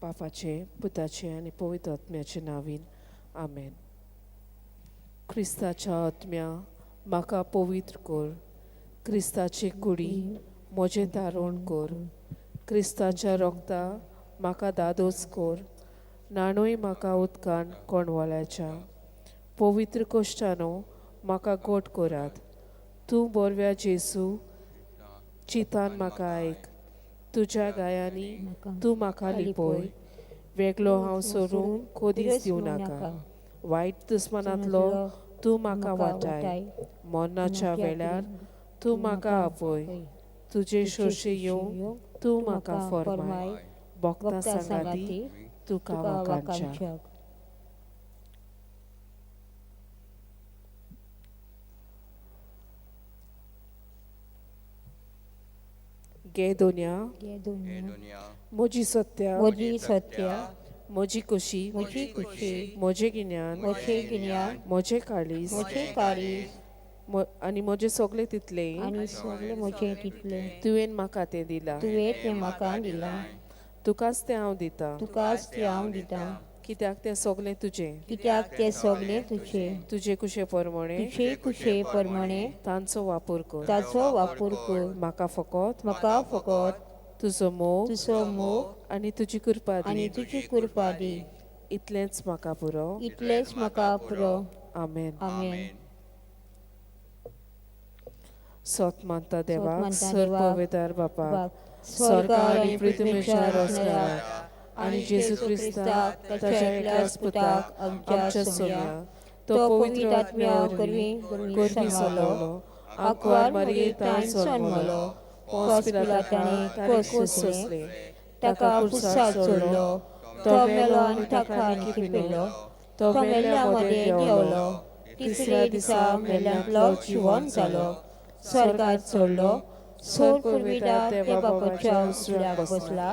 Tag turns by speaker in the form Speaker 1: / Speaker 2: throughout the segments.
Speaker 1: बापाचे, पुताचे आनी पवित्र आत्म्याचे नांवीन, आमेन. क्रिस्ताच्या आत्म्या म्हाका पवित्र कर. क्रिस्ताचे कुडी म्हजें तारण कर. क्रिस्ताच्या रोगता म्हाका दादोस कर. न्हाणय म्हाका उदकान कोणवाल्याच्या. पवित्र कोश्टानो म्हाका गोट करात. तूं बोरव्या जेसू चितान म्हाका आयक. तुज्या गायांनी तूं म्हाका लिपय. वेगळो हांव सोरूंक कोदीस दिवं नाका. वायट दुस्मानांतलो तूं म्हाका वाटाय. मरणाच्या वेळार तूं म्हाका आपय. तुजे शोशे येवंक तूं म्हाका फॉर्माय. भोगता सांगाती तुका वाकांच्या. गे दोन्या, म्हजी सत्या,
Speaker 2: म्हजी सत्या,
Speaker 1: म्हजी खोशी,
Speaker 2: म्हजी खुशी,
Speaker 1: म्हजें गिन्यान,
Speaker 2: म्हजें गिन्यान,
Speaker 1: म्हजें काळीज,
Speaker 2: म्हजें काळीज,
Speaker 1: आनी म्हजें सगळें तितलें,
Speaker 2: आनी सगळें म्हजें तितलें,
Speaker 1: तुवें म्हाका तें दिलां,
Speaker 2: तुवें तें म्हाका दिलां,
Speaker 1: तुकाच तें हांव दितां,
Speaker 2: तुकाच तें हांव दितां,
Speaker 1: कित्याक तें सगळें तुजें,
Speaker 2: कित्याक तें सगळें तुजें,
Speaker 1: तुजे कुशे प्रमाणे,
Speaker 2: तुजे कुशे प्रमाणे
Speaker 1: तांचो वापर कर,
Speaker 2: ताचो वापर कर,
Speaker 1: म्हाका फकत,
Speaker 2: म्हाका फकत
Speaker 1: तुजो मोग,
Speaker 2: तुजो मोग
Speaker 1: आनी तुजी कृपा दी,
Speaker 2: आनी तुजी कृपा दी,
Speaker 1: इतलेंच म्हाका पुरो,
Speaker 2: इतलेंच म्हाका पुरो.
Speaker 1: आमेन.
Speaker 2: आमेन.
Speaker 1: सोत मानता देवाक,
Speaker 2: मानता
Speaker 1: सर
Speaker 2: देवाक,
Speaker 1: पवित्र बापाक,
Speaker 2: स्वर्गार
Speaker 1: आनी पृथ्वीच्या रोजगाराक आनी जेजू क्रिस्ताक ताच्या एकल्याच पुताक आमच्या सोम्या, तो पवित्र आत्म्या वरवीं गोरवीं सोलवलो, आंकवार मारये ताण जल्मलो, पोंस पिलाताणे ताणें कोस सोंसले, ताका कुर्सार चडलो, तो मेलो आनी ताका निखिपिलो, तो मेल्ल्या मदें देंवलो, तिसऱ्या दिसा मेल्ल्यांतलो जिवन जालो,
Speaker 2: स्वर्गार चडलो, सोर पुर्विदा त्या बापाच्या उजव्याक बसला,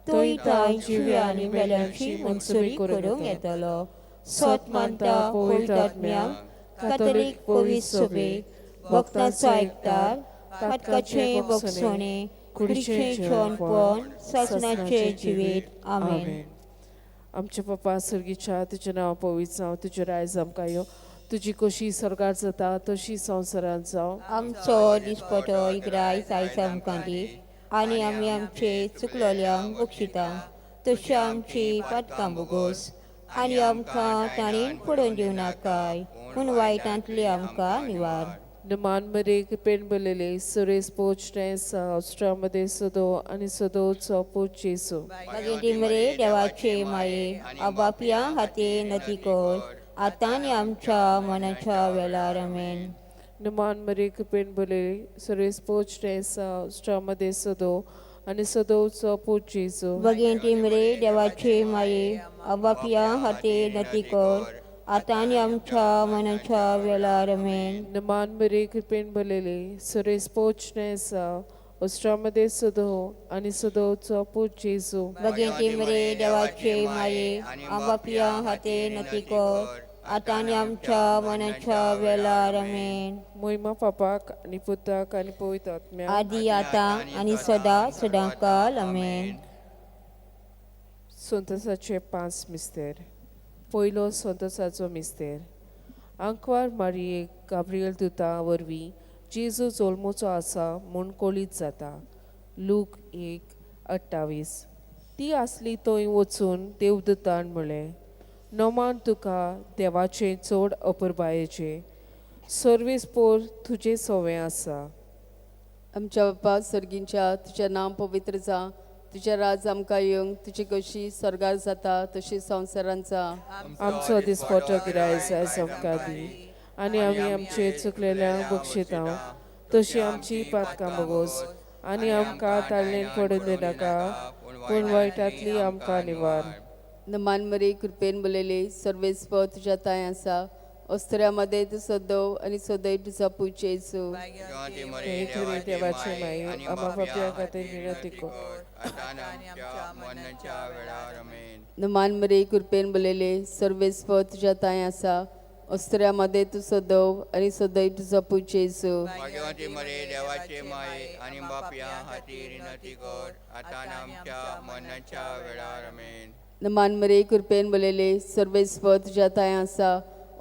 Speaker 2: तोय तांय जिव्या आनी मेल्यांची मनसुरी करूंक येतलो. सोत मानता पवित्र आत्म्यांक, कातोलीक पवित्र सभेक, भक्तांचो आयकतार, पातकाचें बक्षणें, कुडीचें जेवणपण, सासणाचें जिवीत. आमेन.
Speaker 1: आमचे पप्पा सर्गीच्या, तुजें नांव पवित्र जावं, तुजें रायज आमकां यो, तुजी कशी स्वर्गार जाता तशी संवसारांत जावं.
Speaker 2: आमचो दिसपटो इगराय आयज आमकां दी, आनी आमी आमचे चुकलोल्यांक बक्षिता तशी आमची पातकां बोगोस, आनी आमकां ताणें पडोवन दिवं नाकाय, पूण वायटांतली आमकां निवार.
Speaker 1: नमान मरे कृपेन बरलेले सुरेश पोचणे ऑस्ट्रामध्ये सदो आनी सदोचो पूत जेसू.
Speaker 2: मागीर मरे देवाचे माये आबापया हाते नती कर, आतां आनी आमच्या मनाच्या वेळार. आमेन.
Speaker 1: नमान मरे कृपेन बरलेले सुरेश पोचणे ऑस्ट्रामध्ये सदो आनी सदोचो पूत जेसू.
Speaker 2: भगिनी मरे देवाचे माये आबापया हाते नती कर, आतां आनी आमच्या मनाच्या वेळार. आमेन.
Speaker 1: नमान मरे कृपेन बरलेले सुरेश पोचणे ऑस्ट्रामध्ये सदो आनी सदोचो पूत जेसू.
Speaker 2: भगिनी मरे देवाचे माये आबापया हाते नती कर, आतां आनी आमच्या मनाच्या वेळार. आमेन.
Speaker 1: मोहिमा पापाक आनी पुताक आनी पवित्र आत्म्याक,
Speaker 2: आदी आतां आनी सदां सदां काल. आमेन.
Speaker 1: संतोसाचे 5 मिस्तेर. पयलो संतोसाचो मिस्तेर. आंकवार मारियेक गाब्रियल दुता वरवीं जेजू जल्मोचो आसा म्हूण कळीत जाता. लूक 1:28. ती आसली थंय वचून देवदूतान म्हळें, नमान तुका देवाचें चड अपुरबायेचें, सर्वीस पोर तुजें सवें आसा.
Speaker 3: आमच्या बापा सर्गींच्या, तुजें नांव पवित्र जावं, तुजें राज आमकां येवंक, तुजी कशी स्वर्गार जाता तशी संवसारांत जावं.
Speaker 1: आमचो दिसपटो गिरायस आयज आमकां दी, आनी आमी आमचे चुकलेल्यांक बक्षिता तशी आमची पातकां बोगोस, आनी आमकां ताळणेन पडून दिनाका, पूण वायटांतली आमकां निवार.
Speaker 3: नमान मरे कृपेन बोलयले, सर्वेस्पर तुज्या तांय आसा, अस्त्र्या मदें तूं सदव आनी सदैव तुजो पूत जेजू.
Speaker 1: देवाचे माये आमा बापया खातीर विनंती कर.
Speaker 3: नमान मरे कृपेन बोलयले, सर्वेस्पर तुज्या तांय आसा, अस्त्र्या मदें तूं सदव आनी सदैव तुजो पूत जेजू।
Speaker 4: भाग्यवंती मरे देवाचे माये आनी बापया खातीर विनंती कर आतां आनी आमच्या मरणाच्या वेळार आमेन।
Speaker 3: नमान मरे कृपेन बोललेले सर्वेस्पर तुज्या तांय आसा,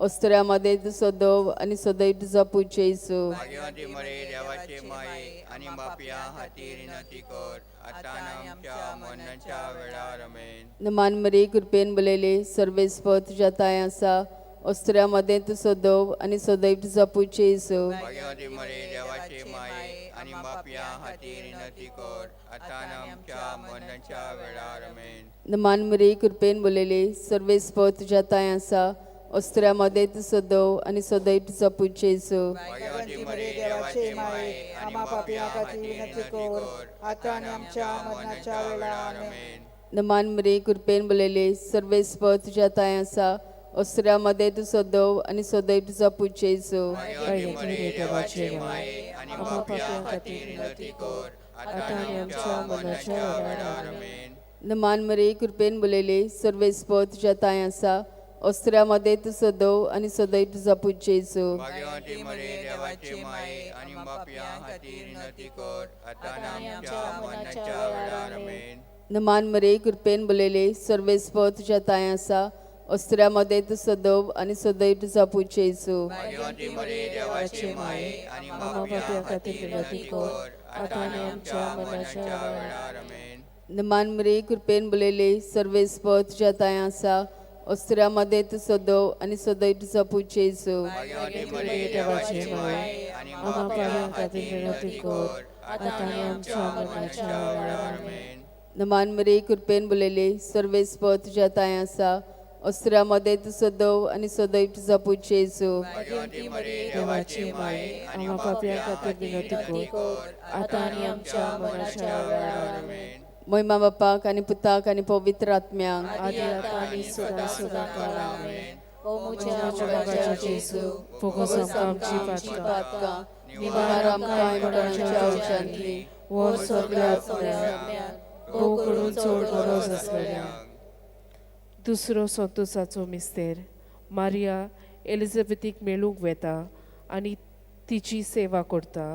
Speaker 3: अस्त्र्या मदें तूं सदव आनी सदैव तुजो पूत जेजू।
Speaker 4: भाग्यवंती मरे देवाचे माये आनी बापया खातीर विनंती कर आतां आनी आमच्या मरणाच्या वेळार आमेन।
Speaker 3: नमान मरे कृपेन बोललेले सर्वेस्पर तुज्या तांय आसा, अस्त्र्या मदें तूं सदव आनी सदैव तुजो पूत जेजू।
Speaker 4: भाग्यवंती मरे देवाचे माये आनी बापया खातीर विनंती कर आतां आनी आमच्या मरणाच्या वेळार आमेन।
Speaker 3: नमान मरे कृपेन बोललेले सर्वेस्पर तुज्या तांय आसा, अस्त्र्या मदें तूं सदव आनी सदैव तुजो पूत जेजू।
Speaker 4: भाग्यवंती मरे देवाचे माये आनी बापया खातीर विनंती कर आतां आनी आमच्या मरणाच्या वेळार आमेन।
Speaker 3: नमान मरे कृपेन बोललेले सर्वेस्पर तुज्या तांय आसा, अस्त्र्या मदें तूं सदव आनी सदैव तुजो पूत जेजू।
Speaker 4: भाग्यवंती मरे देवाचे माये आनी बापया खातीर विनंती कर आतां आनी आमच्या मरणाच्या वेळार आमेन।
Speaker 3: नमान मरे कृपेन बोललेले सर्वेस्पर तुज्या तांय आसा, अस्त्र्या मदें तूं सदव आनी सदैव तुजो पूत जेजू।
Speaker 4: भाग्यवंती मरे देवाचे माये आनी बापया खातीर विनंती कर आतां आनी आमच्या मरणाच्या वेळार आमेन।
Speaker 3: नमान मरे कृपेन बोललेले सर्वेस्पर तुज्या तांय आसा, अस्त्र्या मदें तूं सदव आनी सदैव तुजो पूत जेजू।
Speaker 4: भाग्यवंती मरे देवाचे माये आनी बापया खातीर विनंती कर आतां आनी आमच्या मरणाच्या वेळार आमेन।
Speaker 3: नमान मरे कृपेन बोललेले सर्वेस्पर तुज्या तांय आसा, अस्त्र्या मदें तूं सदव आनी सदैव तुजो पूत जेजू।
Speaker 4: भाग्यवंती मरे देवाचे माये आनी बापया खातीर विनंती कर आतां आनी आमच्या मरणाच्या वेळार आमेन।
Speaker 3: नमान मरे कृपेन बोललेले सर्वेस्पर तुज्या तांय आसा, अस्त्र्या मदें तूं सदव आनी सदैव तुजो पूत जेजू।
Speaker 4: भाग्यवंती मरे देवाचे माये आनी बापया खातीर विनंती कर आतां आनी आमच्या मरणाच्या वेळार आमेन।
Speaker 3: महिमा बापाक आनी पुताक आनी पवित्र आत्म्याक,
Speaker 1: आदी आतां आनी सदां सदां काळ आमेन।
Speaker 2: ओ म्हज्या मोगाच्या जेजू,
Speaker 1: फोगोस आमकां आमची पातकां,
Speaker 3: निवार आमकां मरणाच्या उज्यांतली
Speaker 1: वर सगळ्या आत्म्यांक, भोव करून चड गरज आसलेल्या। दुसरो संतोसाचो मिस्तेर मारिया एलिझाबेथीक मेळूंक वेता आनी तिची सेवा करता।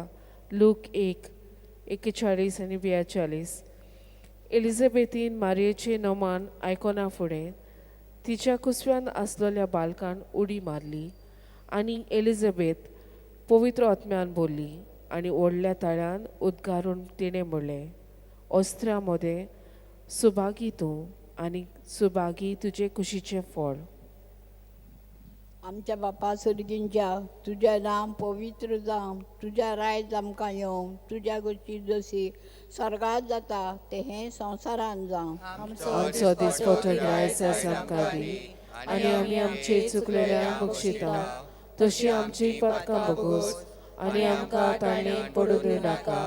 Speaker 1: लूक 1:41 आनी 42। एलिझाबेथीन मारियेचें नमान आयकना फुडें तिच्या कुसव्यान आसलेल्या बालकान उडी मारली आनी एलिझाबेथ पवित्र आत्म्यान बोल्ली आनी व्हडल्या ताळ्यान उद्गारून तिणें म्हणलें, अस्त्र्या मदें सुभागी तूं आनी सुभागी तुजे कुशीचें फळ।
Speaker 5: आमच्या बापा सर्गींच्या, तुजें नांव पवित्र जावं, तुज्या रायज आमकां येवं, तुज्या गोश्टी जशी स्वर्गांत जाता तें हें संवसारांत जावं।
Speaker 1: आमचो दिसपटो ग्रायस आस आमकां दी आनी आमी आमचे चुकलेल्यांक बक्षिता तशी आमची पातकां बगोस आनी आमकां ताणें पडूं दिवनाका,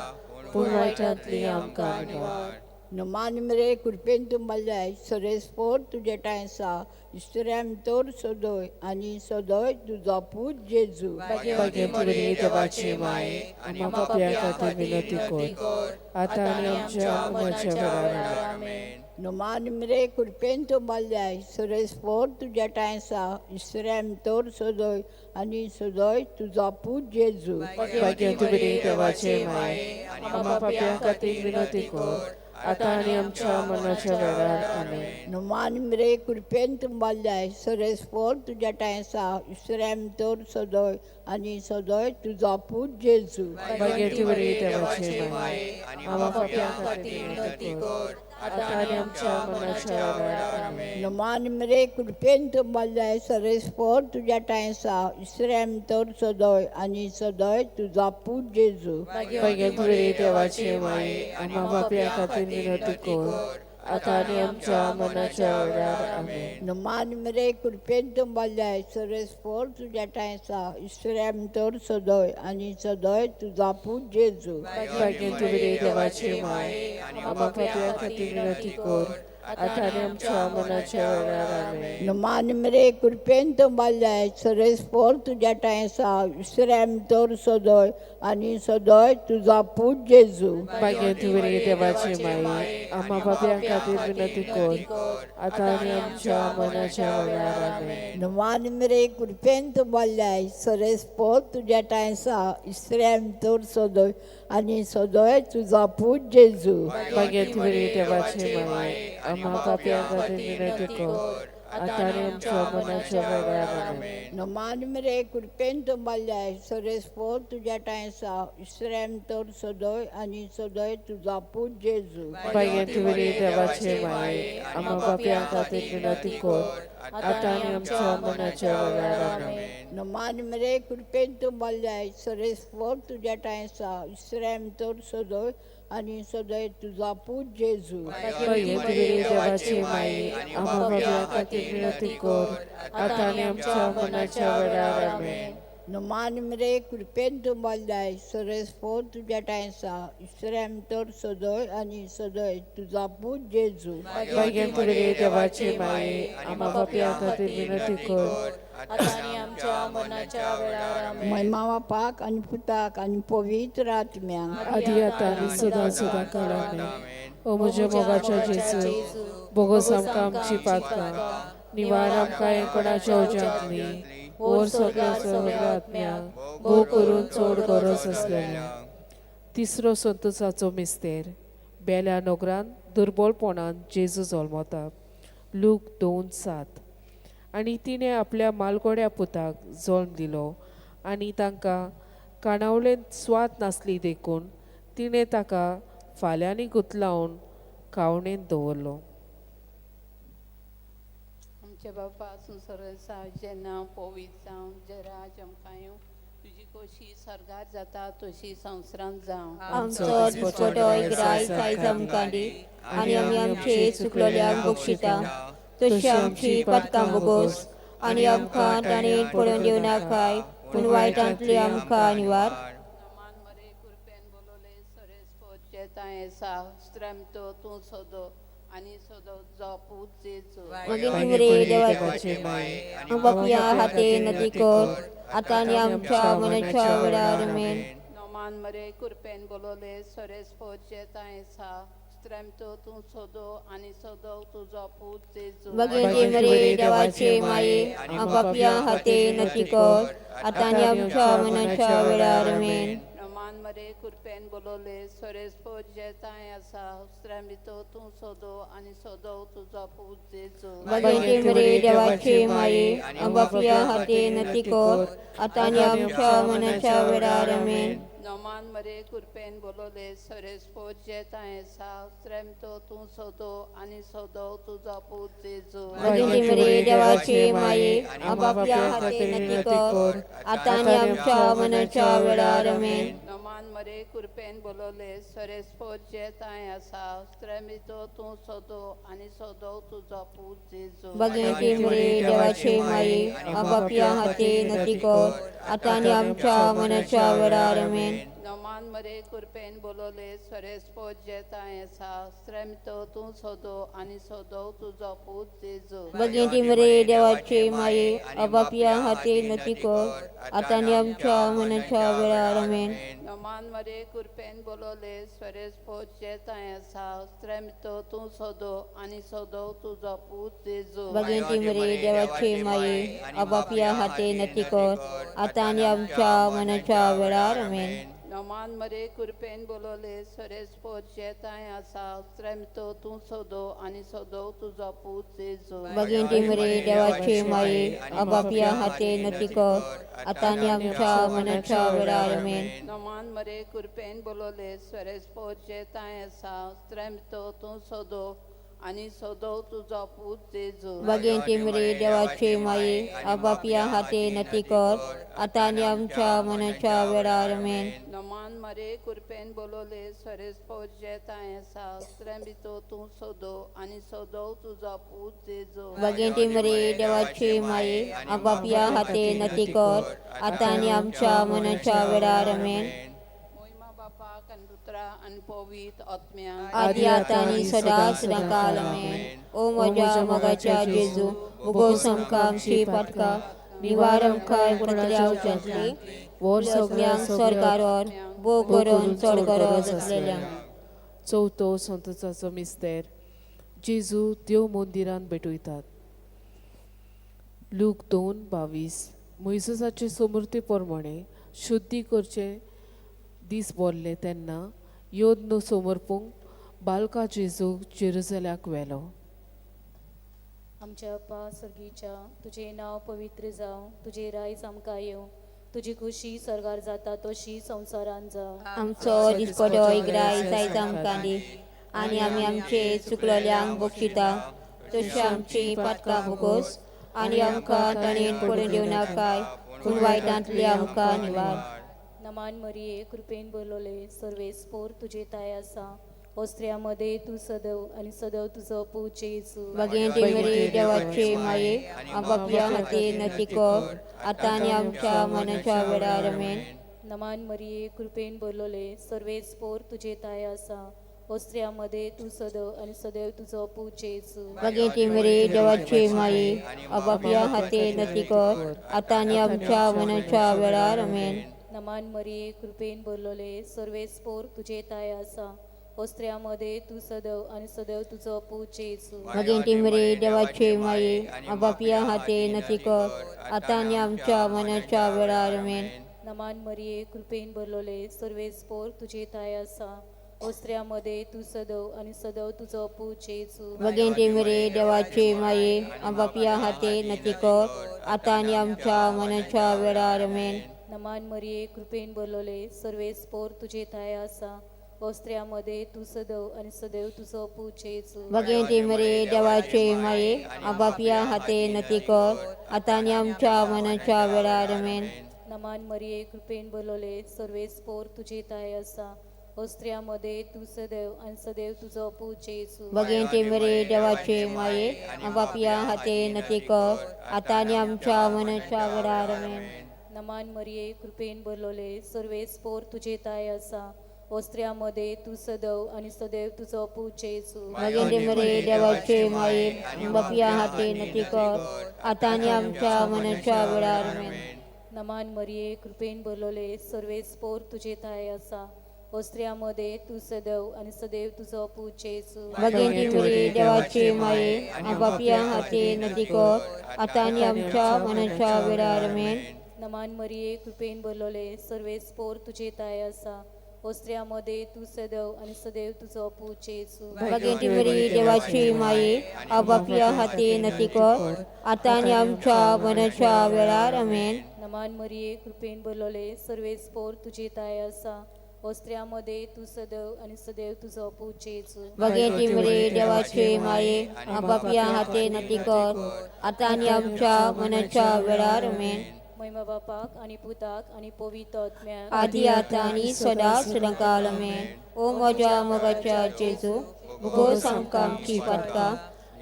Speaker 1: पूण वायटांतली आमकां निवार।
Speaker 5: नमान मरे कृपेन तूं मल्लाय, सरेस्पोर तुजे ठांय आसा, इस्त्र्याम तर सदय आनी सदय तुजो पूत जेजू।
Speaker 1: भाग्यवंती मरे देवाची माये, आमकां पापयां खातीर विनंती कर आतां आनी आमच्या मरणाच्या वेळार आमेन।
Speaker 5: नमान मरे कृपेन तूं मल्लाय, सरेस्पोर तुजे ठांय आसा, इस्त्र्याम तर सदय आनी सदय तुजो पूत जेजू।
Speaker 1: भाग्यवंती मरे देवाचे माये, आमकां पापयां खातीर विनंती कर आतां आनी आमच्या मरणाच्या वेळार आमेन।
Speaker 5: नमान मरे कृपेन तूं मल्लाय, सरेस्पोर तुज्या ठांय आसा, इस्त्र्याम तर सदय आनी सदय तुजो पूत जेजू।
Speaker 1: भाग्यवंती मरे देवाचे माये, आमकां पापयां खातीर विनंती कर आतां आनी आमच्या मरणाच्या वेळार आमेन।
Speaker 5: नमान मरे कृपेन तूं मल्लाय, सरेस्पोर तुज्या ठांय आसा, इस्त्र्याम तर सदय आनी सदय तुजो पूत जेजू।
Speaker 1: भाग्यवंती मरे देवाचे माये, आमकां पापयां खातीर विनंती कर आतां आनी आमच्या मरणाच्या वेळार आमेन।
Speaker 5: नमान मरे कृपेन तूं मल्लाय, सरेस्पोर तुज्या ठांय आसा, इस्त्र्याम तर सदय आनी सदय तुजो पूत जेजू।
Speaker 1: भाग्यवंती मरे देवाचे माये, आमकां पापयां खातीर विनंती कर
Speaker 4: आतां आनी आमच्या मनाच्या वेळार आमेन.
Speaker 5: नमान मरे कृपेन तुंबाल्लाय सरेस्पोर तुज्या ठांय आसा विसऱ्याम तर सदोय आनी सदोय तुजो पूत जेजू.
Speaker 4: भाग्यवती मरिये देवाची माई, आम्हा पापयां खातीर विनंती कर, आतां आनी आमच्या मनाच्या वेळार आमेन.
Speaker 5: नमान मरे कृपेन तुंबाल्लाय सरेस्पोर तुज्या ठांय आसा विसऱ्याम तर सदोय आनी सदोय तुजो पूत जेजू.
Speaker 4: भाग्यवती मरिये देवाची माई, आम्हा पापयां खातीर विनंती कर, आतां आनी आमच्या मनाच्या वेळार आमेन.
Speaker 5: नमान मरे कृपेन तुंबाल्लाय सरेस्पोर तुज्या ठांय आसा विसऱ्याम तर सदोय आनी सदोय तुजो पूत जेजू.
Speaker 4: भाग्यवती मरिये देवाची माई, आम्हा पापयां खातीर विनंती कर, आतां आनी आमच्या मनाच्या वेळार आमेन.
Speaker 5: नमान मरे कृपेन तुंबाल्लाय सरेस्पोर तुज्या ठांय आसा विसऱ्याम तर सदोय आनी सदोय तुजो पूत जेजू.
Speaker 4: भाग्यवती मरिये देवाची माई, आम्हा पापयां खातीर विनंती कर, आतां आनी आमच्या मनाच्या वेळार आमेन.
Speaker 5: नमान मरे कृपेन तुंबाल्लाय सरेस्पोर तुज्या ठांय आसा विसऱ्याम तर सदोय आनी सदोय तुजो पूत जेजू.
Speaker 4: भाग्यवती मरिये देवाची माई, आम्हा पापयां खातीर विनंती कर,
Speaker 1: आतां आनी आमच्या मरणाच्या वेळार आमेन.
Speaker 5: महिमा बापाक आनी पुताक आनी पवित्र आत्म्याक.
Speaker 4: आदी आतां आनी सदां सदां काल आमेन. ओ म्हज्या मोगाच्या जेजू, बोगोस आमकां आमची पातकां, निवार आमकां एकोणाच्या उज्यांतली, ओर सगळ्या सगळ्या आत्म्यांक भोव करून चड गरज आसलेल्या. तिसरो संतोसाचो मिस्तेर. बेल्या नगरान दुर्बोलपणान जेजू जल्मता. लूक 2:7. आनी तिणें आपल्या मालगोड्या पुताक जल्म दिलो आनी तांकां काणावलेंत स्वाद नासली देखून तिणें ताका फाल्यांनी गुतलावन कावणेंत दवरलो.
Speaker 3: आमच्या बापा संवसार तुजें नांव पवित्र जावं, तुजें राज आमकां येवं, तुजी खोशी स्वर्गार जाता तशी संवसारांत जावं.
Speaker 2: आमचो दिसपटो ग्राय आयज आमकां दी आनी आमी आमचे चुकलोल्यांक बक्षिता तशी आमची पातकां बोगोस आनी आमकां ताणें पडून दिवं नाकाय, पूण वायटांतली आमकां निवार.
Speaker 3: नमान मरे कृपेन बोलवले सरेस्पोर जेतां आसा स्त्रमतो तूं सोदो आनी सोदो जो पूत जेजू.
Speaker 2: मागीर मरे देवाचे बापया हाते नदी कर, आतां आनी आमच्या मनाच्या वेळार आमेन.
Speaker 3: नमान मरे कृपेन बोलवले सरेस्पोर जेतां आसा स्त्रमतो तूं सोदो आनी सोदो तुजो पूत जेजू.
Speaker 2: मागीर मरे देवाचे माये, बापया हाते नदी कर, आतां आनी आमच्या मनाच्या वेळार आमेन.
Speaker 3: नमान मरे कृपेन बोलवले सरेस्पोर जेतां आसा स्त्रमतो तूं सोदो आनी सोदो तुजो पूत जेजू.
Speaker 2: मागीर मरे देवाचे माये, बापया हाते नदी कर, आतां आनी आमच्या मनाच्या वेळार आमेन.
Speaker 3: नमान मरे कृपेन बोलवले सरेस्पोर जेतां आसा स्त्रमतो तूं सोदो आनी सोदो तुजो पूत जेजू.
Speaker 2: मागीर मरे देवाचे माये, बापया हाते नदी कर, आतां आनी आमच्या मनाच्या वेळार आमेन.
Speaker 3: नमान मरे कृपेन बोलवले सरेस्पोर जेतां आसा स्त्रमतो तूं सोदो आनी सोदो तुजो पूत जेजू.
Speaker 2: मागीर मरे देवाचे माये, बापया हाते नदी कर, आतां आनी आमच्या मनाच्या वेळार आमेन.
Speaker 3: नमान मरे कृपेन बोलवले सरेस्पोर जेतां आसा स्त्रमतो तूं सोदो आनी सोदो तुजो पूत जेजू.
Speaker 2: मागीर मरे देवाचे माये, बापया हाते नदी कर, आतां आनी आमच्या मनाच्या वेळार आमेन.
Speaker 3: नमान मरे कृपेन बोलवले सरेस्पोर जेतां आसा स्त्रमतो तूं सोदो आनी सोदो तुजो पूत जेजू.
Speaker 2: मागीर मरे देवाचे माये, बापया हाते नदी कर, आतां आनी आमच्या मनाच्या वेळार आमेन.
Speaker 3: नमान मरे कृपेन बोलवले सरेस्पोर जेतां आसा स्त्रमतो तूं सोदो आनी सोदो तुजो पूत जेजू.
Speaker 2: मागीर मरे देवाचे माये, बापया हाते नदी कर, आतां आनी आमच्या मनाच्या वेळार आमेन.
Speaker 3: नमान मरे कृपेन बोलवले सरेस्पोर जेतां आसा स्त्रमतो तूं सोदो आनी सोदो तुजो पूत जेजू.
Speaker 2: मागीर मरे देवाचे माये, बापया हाते नदी कर, आतां आनी आमच्या मनाच्या वेळार आमेन.
Speaker 3: नमान मरे कृपेन बोलवले सरेस्पोर जेतां आसा स्त्रमतो तूं सोदो आनी सोदो तुजो पूत जेजू.
Speaker 2: मागीर मरे देवाचे माये, बापया हाते नदी कर, आतां आनी आमच्या मनाच्या वेळार आमेन.
Speaker 3: मोहिमा बापाक आनी पुत्रा आनी पवित्र आत्म्याक
Speaker 2: आदी आतां आनी सदां सदां काल आमेन. ओ म्हज्या मोगाच्या जेजू, भोगोस आमकां आमची पातकां, निवार आमकां कोणाच्या उज्यांतली,
Speaker 4: वर सगळ्या
Speaker 2: स्वर्गार भोव करून चड गरज आसलेल्यांक.
Speaker 4: चवथो संतोसाचो मिस्तेर. जेजू देव मंदिरान भेटयतात. लूक 2:22. मोयजेसाचे समृद्धी प्रमाणे शुद्धी करचे दीस भरले तेन्ना योद्न समर्पूंक बालका जेजूक जेरुजल्याक व्हेलो.
Speaker 1: आमच्या बापा सर्गीच्या, तुजें नांव पवित्र जावं, तुजें रायज आमकां येवं, तुजी खुशी स्वर्गार जाता तशी संवसारान जावं.
Speaker 2: आमचो दिसपटो इग्राय आयज आमकां दी, आनी आमी आमचे चुकलेल्यांक बक्षिता तशी आमची पातकां भोगोस, आनी आमकां ताणेन पडून दिवं नाकाय, पूण वायटांतली आमकां निवार.
Speaker 1: नमान मरिये, कृपेन बोलवले, सर्वेस्पोर तुजे ताय आसा, स्त्रियां तूं सदैव आनी सदैव तुजो पूत जेजू.
Speaker 2: भगिनी मरी देवाचे माये, आपापल्या खातीर नती कर, आतां आनी आमच्या मनाच्या वेळार. आमेन.
Speaker 1: नमान मरिये, कृपेन बोलवले, सर्वेस्पोर तुजे ताय आसा, स्त्रियां तूं सदैव आनी सदैव तुजो पूत जेजू.
Speaker 2: भगिनी मरी देवाचे माये, आपापल्या खातीर नती कर, आतां आनी आमच्या मनाच्या वेळार. आमेन.
Speaker 1: नमान मरिये, कृपेन बोलवले, सर्वेस्पोर तुजे ताय आसा, स्त्रियां तूं सदैव आनी सदैव तुजो पूत जेजू.
Speaker 2: भगिनी मरी देवाचे माये, आपापल्या खातीर नती कर, आतां आनी आमच्या मनाच्या वेळार. आमेन.
Speaker 1: नमान मरिये, कृपेन भरलोले, सर्वेस्पोर तुजे ताय आसा, स्त्रियां तूं सदैव आनी सदैव तुजो पूत जेजू.
Speaker 2: भगिनी मरी देवाचे माये, आपापल्या खातीर नती कर, आतां आनी आमच्या मनाच्या वेळार. आमेन.
Speaker 1: नमान मरिये, कृपेन भरलोले, सर्वेस्पोर तुजे ताय आसा, स्त्रियां तूं सदैव आनी सदैव तुजो पूत जेजू.
Speaker 2: भगिनी मरी देवाचे माये, आपापल्या खातीर नती कर, आतां आनी आमच्या मनाच्या वेळार. आमेन.
Speaker 1: नमान मरिये, कृपेन भरलोले, सर्वेस्पोर तुजे ताय आसा, स्त्रियां तूं सदैव आनी सदैव तुजो पूत जेजू.
Speaker 2: भगिनी मरी देवाचे माये, आपापल्या खातीर नती कर, आतां आनी आमच्या मनाच्या वेळार. आमेन.
Speaker 1: नमान मरिये, कृपेन भरलोले, सर्वेस्पोर तुजे ताय आसा, स्त्रियां तूं सदैव आनी सदैव तुजो पूत जेजू.
Speaker 2: भगिनी मरी देवाचे माये, आपापल्या खातीर नती कर, आतां आनी आमच्या मनाच्या वेळार. आमेन.
Speaker 1: नमान मरिये, कृपेन भरलोले, सर्वेस्पोर तुजे ताय आसा, स्त्रियां तूं सदैव आनी सदैव तुजो पूत जेजू.
Speaker 2: भगिनी मरी देवाचे माये, आपापल्या खातीर नती कर, आतां आनी आमच्या मनाच्या वेळार. आमेन.
Speaker 1: नमान मरिये, कृपेन भरलोले, सर्वेस्पोर तुजे ताय आसा, स्त्रियां तूं सदैव आनी सदैव तुजो पूत जेजू.
Speaker 2: भगिनी मरी देवाचे माये, आपापल्या खातीर नती कर, आतां आनी आमच्या मनाच्या वेळार. आमेन.
Speaker 1: नमान मरिये, कृपेन भरलोले, सर्वेस्पोर तुजे ताय आसा, स्त्रियां तूं सदैव आनी सदैव तुजो पूत जेजू.
Speaker 2: भगिनी मरी देवाचे माये, आपापल्या खातीर नती कर, आतां आनी आमच्या मनाच्या वेळार. आमेन.
Speaker 1: महिमा बापाक आनी पुताक आनी पवित्र आत्म्याक.
Speaker 2: आदी आतां आनी सदां सदां काल. आमेन. ओ म्हज्या मोगाच्या जेजू, भोगोस आमकां आमची पातकां,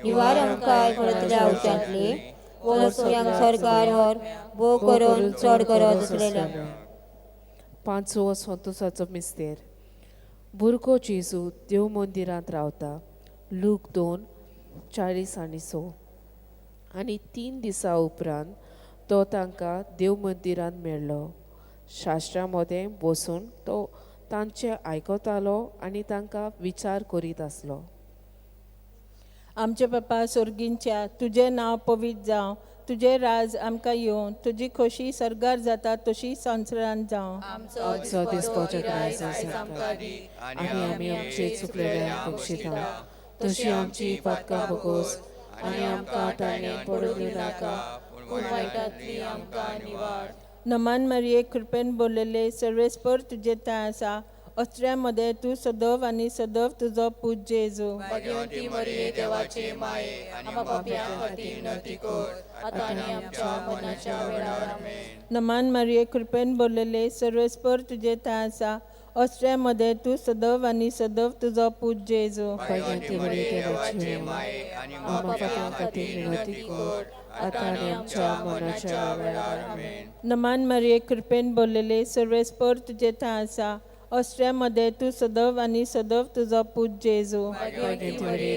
Speaker 2: निवार आमकां परतल्या उच्यांतली, वचयांक स्वर्गार व्हर, भोव करून चड गरज आसलेल्यांक.
Speaker 4: पांचवो संतोसाचो मिस्तेर. भुरगो जेजू देव मंदिरांत रावता. लूक 2:46. आनी 3 दिसां उपरांत तो तांकां देव मंदिरांत मेळ्ळो. शास्त्रा मदें बसून तो तांचें आयकतालो आनी तांकां विचार करीत आसलो.
Speaker 6: आमचे बापा सोर्गींच्या, तुजें नांव पवित्र जावं, तुजें राज आमकां येवं, तुजी खोशी सर्गार जाता तशी संवसारांत जावं.
Speaker 4: आमचो दिसपाचो त्रास आमकां दी, आनी आमी आमचे चुकलेल्यांक बक्षिता तशी आमची पातकां भोगोस, आनी आमकां ताणें पडून दिवं नाका,
Speaker 1: पूण वायटांतली आमकां निवार.
Speaker 6: नमान मरिये, कृपेन बोललेले, सर्वेस्पर तुजें थंय आसा, अस्त्र्या मदें तूं सदैव आनी सदैव तुजो पूत जेजू.
Speaker 1: भगवंती मरिये, देवाचे माये, आमा पापयां खातीर विनंती कर, आतां आनी आमच्या मरणाच्या वेळार. आमेन.
Speaker 6: नमान मरिये, कृपेन बोललेले, सर्वेस्पर तुजें थंय आसा, अस्त्र्या मदें तूं सदैव आनी सदैव तुजो पूत जेजू.
Speaker 4: भगवंती मरिये, देवाचे माये, आमा पापयां खातीर विनंती कर, आतां आनी आमच्या मरणाच्या वेळार. आमेन.
Speaker 6: नमान मरिये, कृपेन बोललेले, सर्वेस्पर तुजें थंय आसा, ऑस्ट्रिया मदें तूं सदव आनी सदव तुजो पूत जेजू.
Speaker 4: भाग्यवती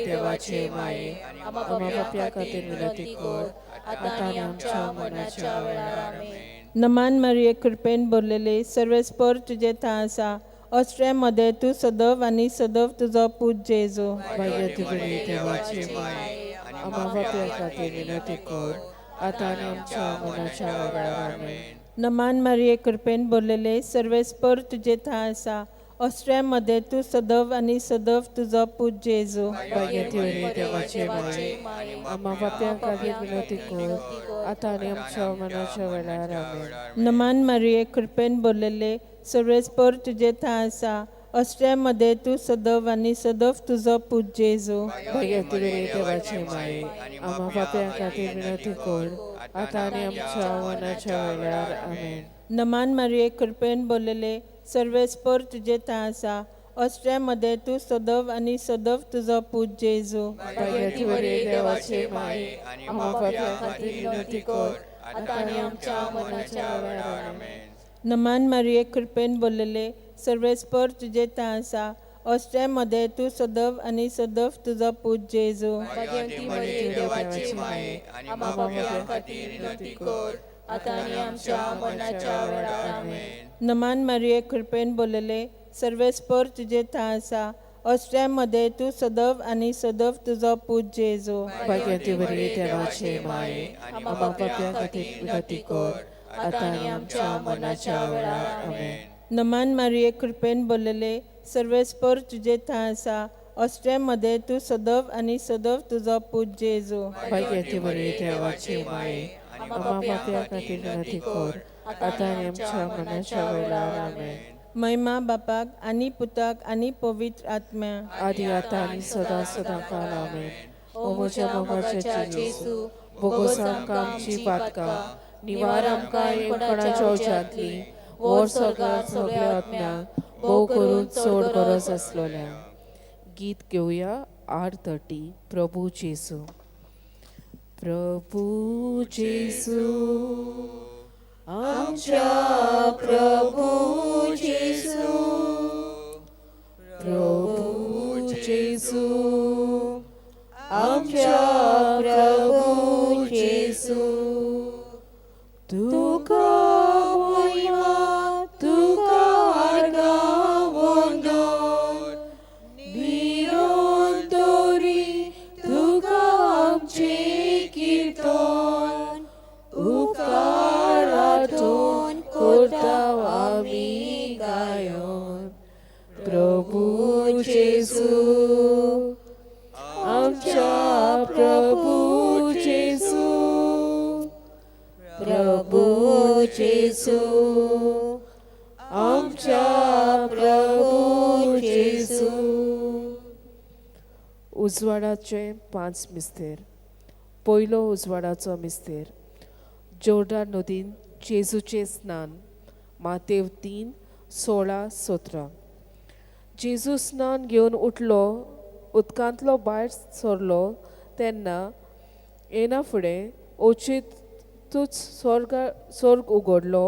Speaker 4: देवाचे माये, आम्हा पाप्या खातीर विनंती कर, आतां आनी आमच्या मरणाच्या वेळार. आमेन.
Speaker 6: नमान मारिये, कृपेन भरलेले, सर्वेस्पर तुजे थंय आसा. ऑस्ट्रिया मदें तूं सदव आनी सदव तुजो पूत जेजू.
Speaker 4: भाग्यवती देवाचे माये, आम्हा पाप्या खातीर विनंती कर, आतां आनी आमच्या मरणाच्या वेळार. आमेन.
Speaker 6: नमान मारिये, कृपेन भरलेले, सर्वेस्पर तुजे थंय आसा. ऑस्ट्रिया मदें तूं सदव आनी सदव तुजो पूत जेजू.
Speaker 4: भाग्यवती देवाचे माये, आम्हा पाप्या खातीर विनंती कर, आतां आनी आमच्या मरणाच्या वेळार. आमेन.
Speaker 6: नमान मारिये, कृपेन भरलेले, सर्वेस्पर तुजे थंय आसा. ऑस्ट्रिया मदें तूं सदव आनी सदव तुजो पूत जेजू.
Speaker 4: भाग्यवती देवाचे माये, आम्हा पाप्या खातीर विनंती कर, आतां आनी आमच्या मरणाच्या वेळार. आमेन.
Speaker 6: नमान मारिये, कृपेन भरलेले, सर्वेस्पर तुजे थंय आसा. ऑस्ट्रिया मदें तूं सदव आनी सदव तुजो पूत जेजू.
Speaker 4: भाग्यवती देवाचे माये, आम्हा पाप्या खातीर विनंती कर, आतां आनी आमच्या मरणाच्या वेळार. आमेन.
Speaker 6: नमान मारिये, कृपेन भरलेले, सर्वेस्पर तुजे थंय आसा. ऑस्ट्रिया मदें तूं सदव आनी सदव तुजो पूत जेजू.
Speaker 4: भाग्यवती देवाचे माये, आम्हा पाप्या खातीर विनंती कर, आतां आनी आमच्या मरणाच्या वेळार. आमेन.
Speaker 6: नमान मारिये, कृपेन भरलेले, सर्वेस्पर तुजे थंय आसा. ऑस्ट्रिया मदें तूं सदव आनी सदव तुजो पूत जेजू.
Speaker 4: भाग्यवती देवाचे माये, आम्हा पाप्या खातीर विनंती कर, आतां आनी आमच्या मरणाच्या वेळार. आमेन.
Speaker 6: नमान मारिये, कृपेन भरलेले, सर्वेस्पर तुजे थंय आसा. ऑस्ट्रिया मदें तूं सदव आनी सदव तुजो पूत जेजू.
Speaker 4: भाग्यवती देवाचे माये, आम्हा पाप्या खातीर विनंती कर, आतां आनी आमच्या मरणाच्या वेळार. आमेन.
Speaker 6: महिमा बापाक आनी पुताक आनी पवित्र आत्म्या.
Speaker 4: आदी आतां आनी सदां सदां काल. आमेन. ओ म्हज्या मोगाच्या जेजू, भोगोस आमकां आमची पातकां, निवार आमकां कोणाच्या उज्यांतली, वोर सगळ्या सगळ्या आत्म्यांक, भोव करून चड गरज आसलोल्या. गीत घेवया 8:30, प्रभू जेजू. प्रभू जेजू, आमच्या प्रभू जेजू, प्रभू जेजू, आमच्या प्रभू जेजू, तुका मोहिमा, तुका आर्गां वंदन, निरंतरी तुका आमचें कीर्तन, उपकारातून करता आमी गायन. प्रभू जेजू, आमच्या प्रभू जेजू, प्रभू जेजू, आमच्या प्रभू जेजू. उजवाडाचे 5 मिस्तेर. पयलो उजवाडाचो मिस्तेर, जोर्डन नदीन जेजूचें स्नान. मातेव 3:16-17. जेजू स्नान घेवन उठलो, उदकांतलो भायर सरलो तेन्ना येना फुडें अवचितूच स्वर्ग उगडलो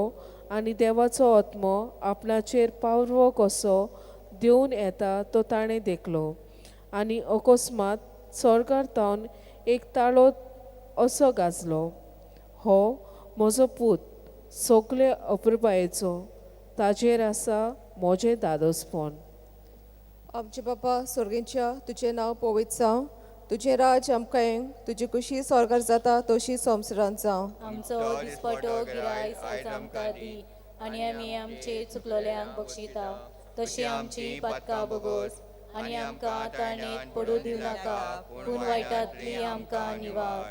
Speaker 4: आनी देवाचो आत्मो आपणाचेर पारवो कसो देंवन येता तो ताणें देखलो. आनी अकस्मात स्वर्गार तावन एक ताळो असो गाजलो, हो म्हजो पूत सगळे अपुरबायेचो, ताजेर आसा म्हजें दादोसपण.
Speaker 1: आमचे बापा स्वर्गींच्या, तुजें नांव पवित्र जावं, तुजें राज आमकां येवं, तुजी खुशी स्वर्गार जाता तशी संवसारांत जावं.
Speaker 7: आमचो दिसपटो गिरायस आयज आमकां दी, आनी आमी आमचे चुकलोल्यांक बक्षिता तशी आमची पातकां भोगोस, आनी आमकां ताणेंत पडूं दिवं नाका, पूण वायटांतली आमकां निवार.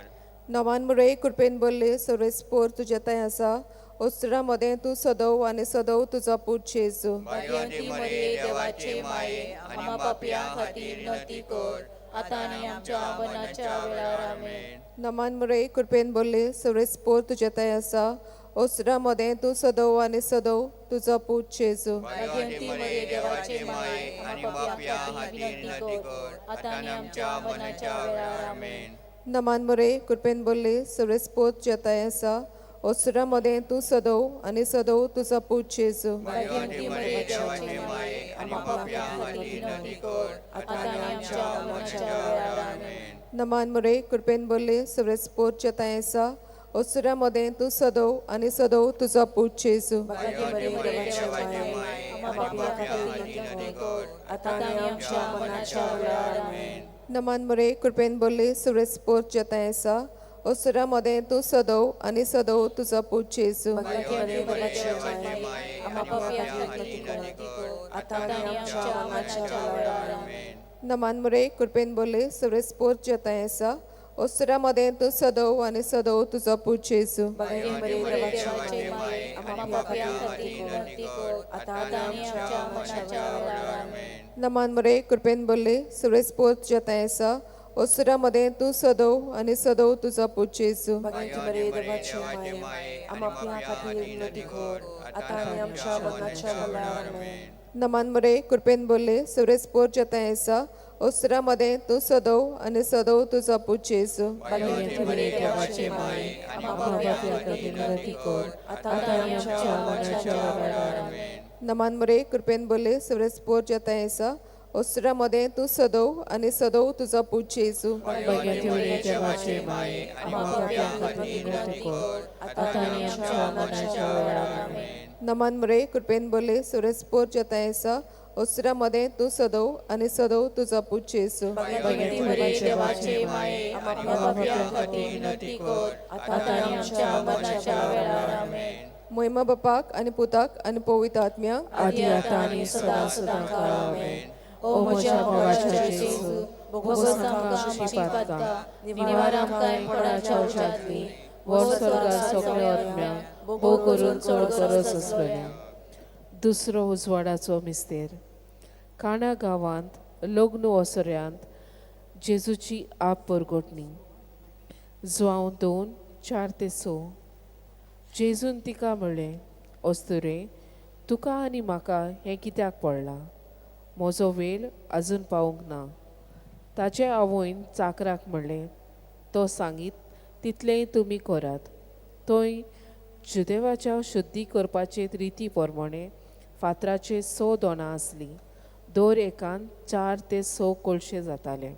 Speaker 1: नवान मुरे, कृपेन बोल्ले, सर्वेस्पोर तुजें थंय आसा, ओस्त्रा मदें तूं सदव आनी सदव तुजो पूत जेजू.
Speaker 7: भाग्यवंती मरिये, देवाचे माये, आम्हा पापयां खातीर विनंती कर, आतां आनी आमच्या मरणाच्या वेळार. आमेन.
Speaker 1: नमान मुरे, कृपेन बोल्ले, सर्वेस्पोर तुजें थंय आसा, ओस्त्रा मदें तूं सदव आनी सदव तुजो पूत जेजू.
Speaker 7: भाग्यवंती मरिये, देवाचे माये, आम्हा पापयां खातीर विनंती कर, आतां आनी आमच्या मरणाच्या वेळार. आमेन.
Speaker 1: नमान मुरे, कृपेन बोल्ले, सर्वेस्पोर तुजें थंय आसा, ओसरा मदें तूं सदव आनी सदव तुजो पूत जेजू.
Speaker 7: भाग्यवंती मरिये देवाचे माये, आमा पापयां खातीर विनवणी कर, आतां आनी आमच्या मरणाच्या वेळार. आमेन.
Speaker 1: नमान मरे, कृपेन भरले, सव्रेस्पोर जेतांय आसा, ओसरा मदें तूं सदव आनी सदव तुजो पूत जेजू.
Speaker 7: भाग्यवंती मरिये देवाचे माये, आमा पापयां खातीर विनवणी कर, आतां आनी आमच्या मरणाच्या वेळार. आमेन.
Speaker 1: नमान मरे, कृपेन भरले, सव्रेस्पोर जेतांय आसा, ओसरा मदें तूं सदव आनी सदव तुजो पूत जेजू.
Speaker 7: भाग्यवंती मरिये देवाचे माये, आमा पापयां खातीर विनवणी कर, आतां आनी आमच्या मरणाच्या वेळार. आमेन.
Speaker 1: नमान मरे, कृपेन भरले, सव्रेस्पोर जेतांय आसा, ओसरा मदें तूं सदव आनी सदव तुजो पूत जेजू.
Speaker 7: भाग्यवंती मरिये देवाचे माये, आमा पापयां खातीर विनवणी कर, आतां आनी आमच्या मरणाच्या वेळार. आमेन.
Speaker 1: नमान मरे, कृपेन भरले, सव्रेस्पोर जेतांय आसा, ओसरा मदें तूं सदव आनी सदव तुजो पूत जेजू.
Speaker 7: भाग्यवंती मरिये देवाचे माये, आमा पापयां खातीर विनवणी कर, आतां आनी आमच्या मरणाच्या वेळार. आमेन.
Speaker 1: नमान मरे, कृपेन भरले, सव्रेस्पोर जेतांय आसा, ओसरा मदें तूं सदव आनी सदव तुजो पूत जेजू.
Speaker 4: भाग्यवंती मरिये देवाचे माये, आमा पापयां खातीर विनवणी कर, आतां आनी आमच्या मरणाच्या वेळार. आमेन.
Speaker 1: नमान मरे, कृपेन भरले, सव्रेस्पोर जेतांय आसा, ओसरा मदें तूं सदव आनी सदव तुजो पूत जेजू.
Speaker 4: भाग्यवंती मरिये देवाचे माये, आमा पापयां खातीर विनवणी कर, आतां आनी आमच्या मरणाच्या वेळार. आमेन.
Speaker 1: नमान मरे, कृपेन भरले, सव्रेस्पोर जेतांय आसा, ओसरा मदें तूं सदव आनी सदव तुजो पूत जेजू.
Speaker 7: भाग्यवंती मरिये देवाचे माये, आमा पापयां खातीर विनवणी कर, आतां आनी आमच्या मरणाच्या वेळार. आमेन.
Speaker 1: मोहिमा बापाक आनी पुताक आनी पवित्र आत्म्याक,
Speaker 4: आदी आतां आनी सदां सदां काळ. आमेन. ओ म्हज्या मोगाच्या जेजू, भोगोस आमकां आमची पातकां, निवार आमकां कोणाच्या उज्यांतली, व्हर स्वर्गार सगळ्या आत्म्यांक, भोव करून चड गरज आसलेल्या. दुसरो उजवाडाचो मिस्तेर. काणा गांवांत लग्न ओसऱ्यांत जेजूची आप परगटणी. जुआंव 2:4 ते 6. जेजून तिका म्हणलें, अस्तुरे, तुका आनी म्हाका हें कित्याक पडलां? म्हजो वेळ अजून पावूंक ना. ताचे आवयन चाकराक म्हणलें, तो सांगीत तितलेंय तुमी करात. थंय जुदेवाच्या शुद्धी करपाचे रिती प्रमाणे फातराचे 6 दोणां आसलीं. दर एकान 4 ते 6 कोळशे जाताले.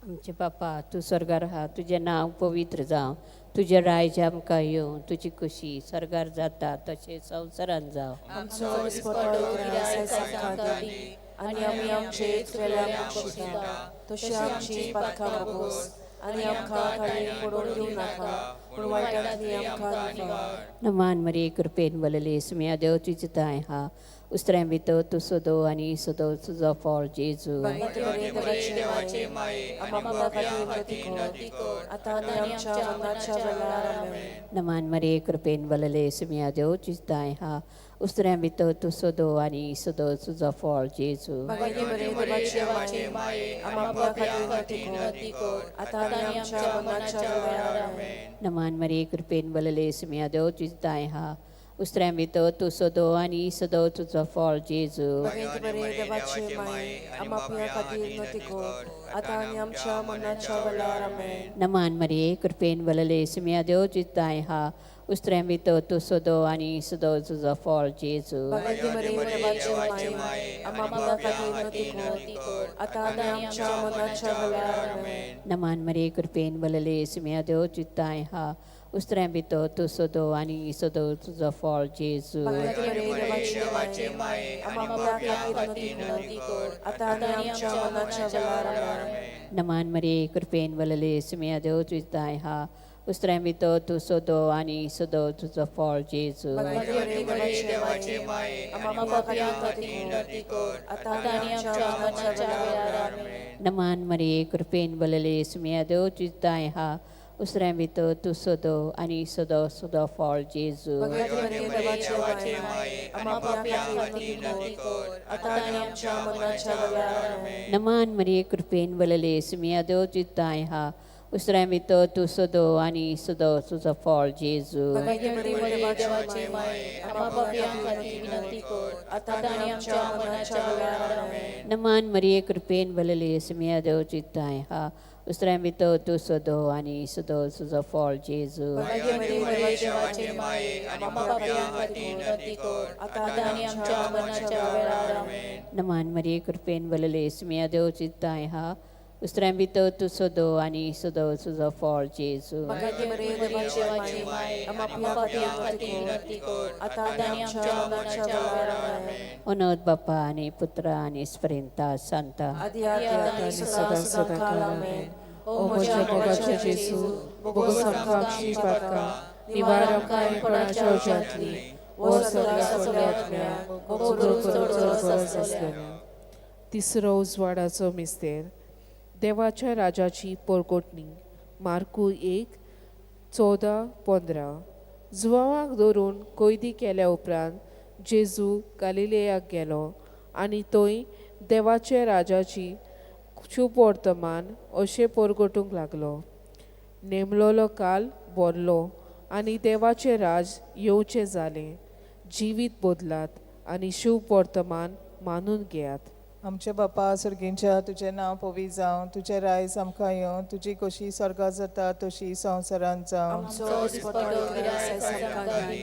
Speaker 2: आमचे बापा, तूं स्वर्गार आहा, तुजें नांव पवित्र जावं, तुजें राज्य आमकां येवं, तुजी खुशी स्वर्गार जाता तशें संवसारान जावं.
Speaker 4: आमचो दिसपटो गिरास आमकां दी, आनी आमी आमचे चुकलेल्यांक बक्षिता, तशी आमची पातकां भोगोस, आनी आमकां ताणें पडोवन दिवं नाका, पूण वायटांतली आमकां निवार.
Speaker 2: नमान मरिये, कृपेन भरलेली, सुम्या देव तुजी ताय आहा, उस्त्र्यां भितर तूं सदो आनी सदो तुजो फळ जेजू.
Speaker 4: भाग्यवंती मरिये देवाचे माये, आमा पापयां खातीर विनवणी कर, आतां आनी आमच्या मरणाच्या वेळार. आमेन.
Speaker 2: नमान मरिये, कृपेन भरलेली, सुम्या देव तुजी ताय आहा, उस्त्र्यां भितर तूं सदो आनी सदो तुजो फळ जेजू.
Speaker 4: भाग्यवंती मरिये देवाचे माये, आमा पापयां खातीर विनवणी कर, आतां आनी आमच्या मरणाच्या वेळार. आमेन.
Speaker 2: नमान मरिये, कृपेन भरलेली, सुम्या देव तुजी ताय आहा, उस्त्र्यां भितर तूं सदो आनी सदो तुजो फळ जेजू.
Speaker 4: भाग्यवंती मरिये देवाचे माये, आमा पापयां खातीर विनवणी कर, आतां आनी आमच्या मरणाच्या वेळार. आमेन.
Speaker 2: नमान मरिये, कृपेन भरलेली, सुम्या देव तुजी ताय आहा, उस्त्र्यां भितर तूं सदो आनी सदो तुजो फळ जेजू.
Speaker 4: भाग्यवंती मरिये देवाचे माये, आमा पापयां खातीर विनवणी कर, आतां आनी आमच्या मरणाच्या वेळार. आमेन.
Speaker 2: नमान मरिये, कृपेन भरलेली, सुम्या देव तुजी ताय आहा, उस्त्र्यां भितर तूं सदो आनी सदो तुजो फळ जेजू.
Speaker 4: भाग्यवंती मरिये देवाचे माये, आमा पापयां खातीर विनवणी कर, आतां आनी आमच्या मरणाच्या वेळार. आमेन.
Speaker 2: नमान मरिये, कृपेन भरलेली, सुम्या देव तुजी ताय आहा, उस्त्र्यां भितर तूं सदो आनी सदो तुजो फळ जेजू.
Speaker 4: भाग्यवंती मरिये देवाचे माये, आमा पापयां खातीर विनवणी कर, आतां आनी आमच्या मरणाच्या वेळार. आमेन.
Speaker 2: नमान मरिये, कृपेन भरलेली, सुम्या देव तुजी ताय आहा, उस्त्र्यां भितर तूं सदो आनी सदो सदो फळ जेजू.
Speaker 4: भाग्यवंती मरिये देवाचे माये, आमा पापयां खातीर विनवणी कर, आतां आनी आमच्या मरणाच्या वेळार. आमेन.
Speaker 2: नमान मरिये, कृपेन भरलेली, सुम्या देव तुजी ताय आहा, उसऱ्या भितर तूं सदो आनी सदो तुजो फळ जेजू.
Speaker 7: भगवती मरिये देवाची माये, आम्हा पापयां खातीर विनंती कर, आतां आनी आमच्या मरणाच्या वेळार. आमेन.
Speaker 2: नमान मरिये, कृपेन भरलेली, सुमिया देव चित्ताय हा. उसऱ्या भितर तूं सदो आनी सदो तुजो फळ जेजू.
Speaker 7: भगवती मरिये देवाची माये, आम्हा पापयां खातीर विनंती कर, आतां आनी आमच्या मरणाच्या वेळार. आमेन.
Speaker 2: नमान मरिये, कृपेन भरलेली, सुमिया देव चित्ताय हा. उसऱ्या भितर तूं सदो आनी सदो तुजो फळ जेजू.
Speaker 7: भगवती मरिये देवाची माये, आम्हा पापयां खातीर विनंती कर, आतां आनी आमच्या मरणाच्या वेळार. आमेन.
Speaker 2: अनोद बापा आनी पुत्रा आनी स्प्रिंता सांता.
Speaker 1: आदी आनी सदां सदां काल. आमेन. ओ म्हज्या मोगाच्या जेजू, बोगोस आमकां आमची पातकां, निवार आमकां कोणाच्या उज्यांतली, वर सगळ्या सगळ्या आत्म्या करून चड गरज आसलेल्या. तिसरो उजवाडाचो मिस्तेर, देवाच्या राजाची पोरकोटणी. मार्कू 1:14-15. जुवांवाक धरून कैदी केल्या उपरांत जेजू गालिलेयाक गेलो आनी थंय देवाच्या राजाची शुभवर्तमान अशें परगटूंक लागलो. नेमलोलो काल भरलो आनी देवाचें राज येवचें जालें. जिवीत बदलात आनी शुभवर्तमान मानून घेयात.
Speaker 6: आमचे बापा सर्गींच्या, तुजें नांव पवित्र जावं, तुजें रायज आमकां येवं, तुजी कशी स्वर्गात जाता तशी संवसारांत जावं.
Speaker 1: आमचो दिसपट्टो गिरास आयज आमकां दी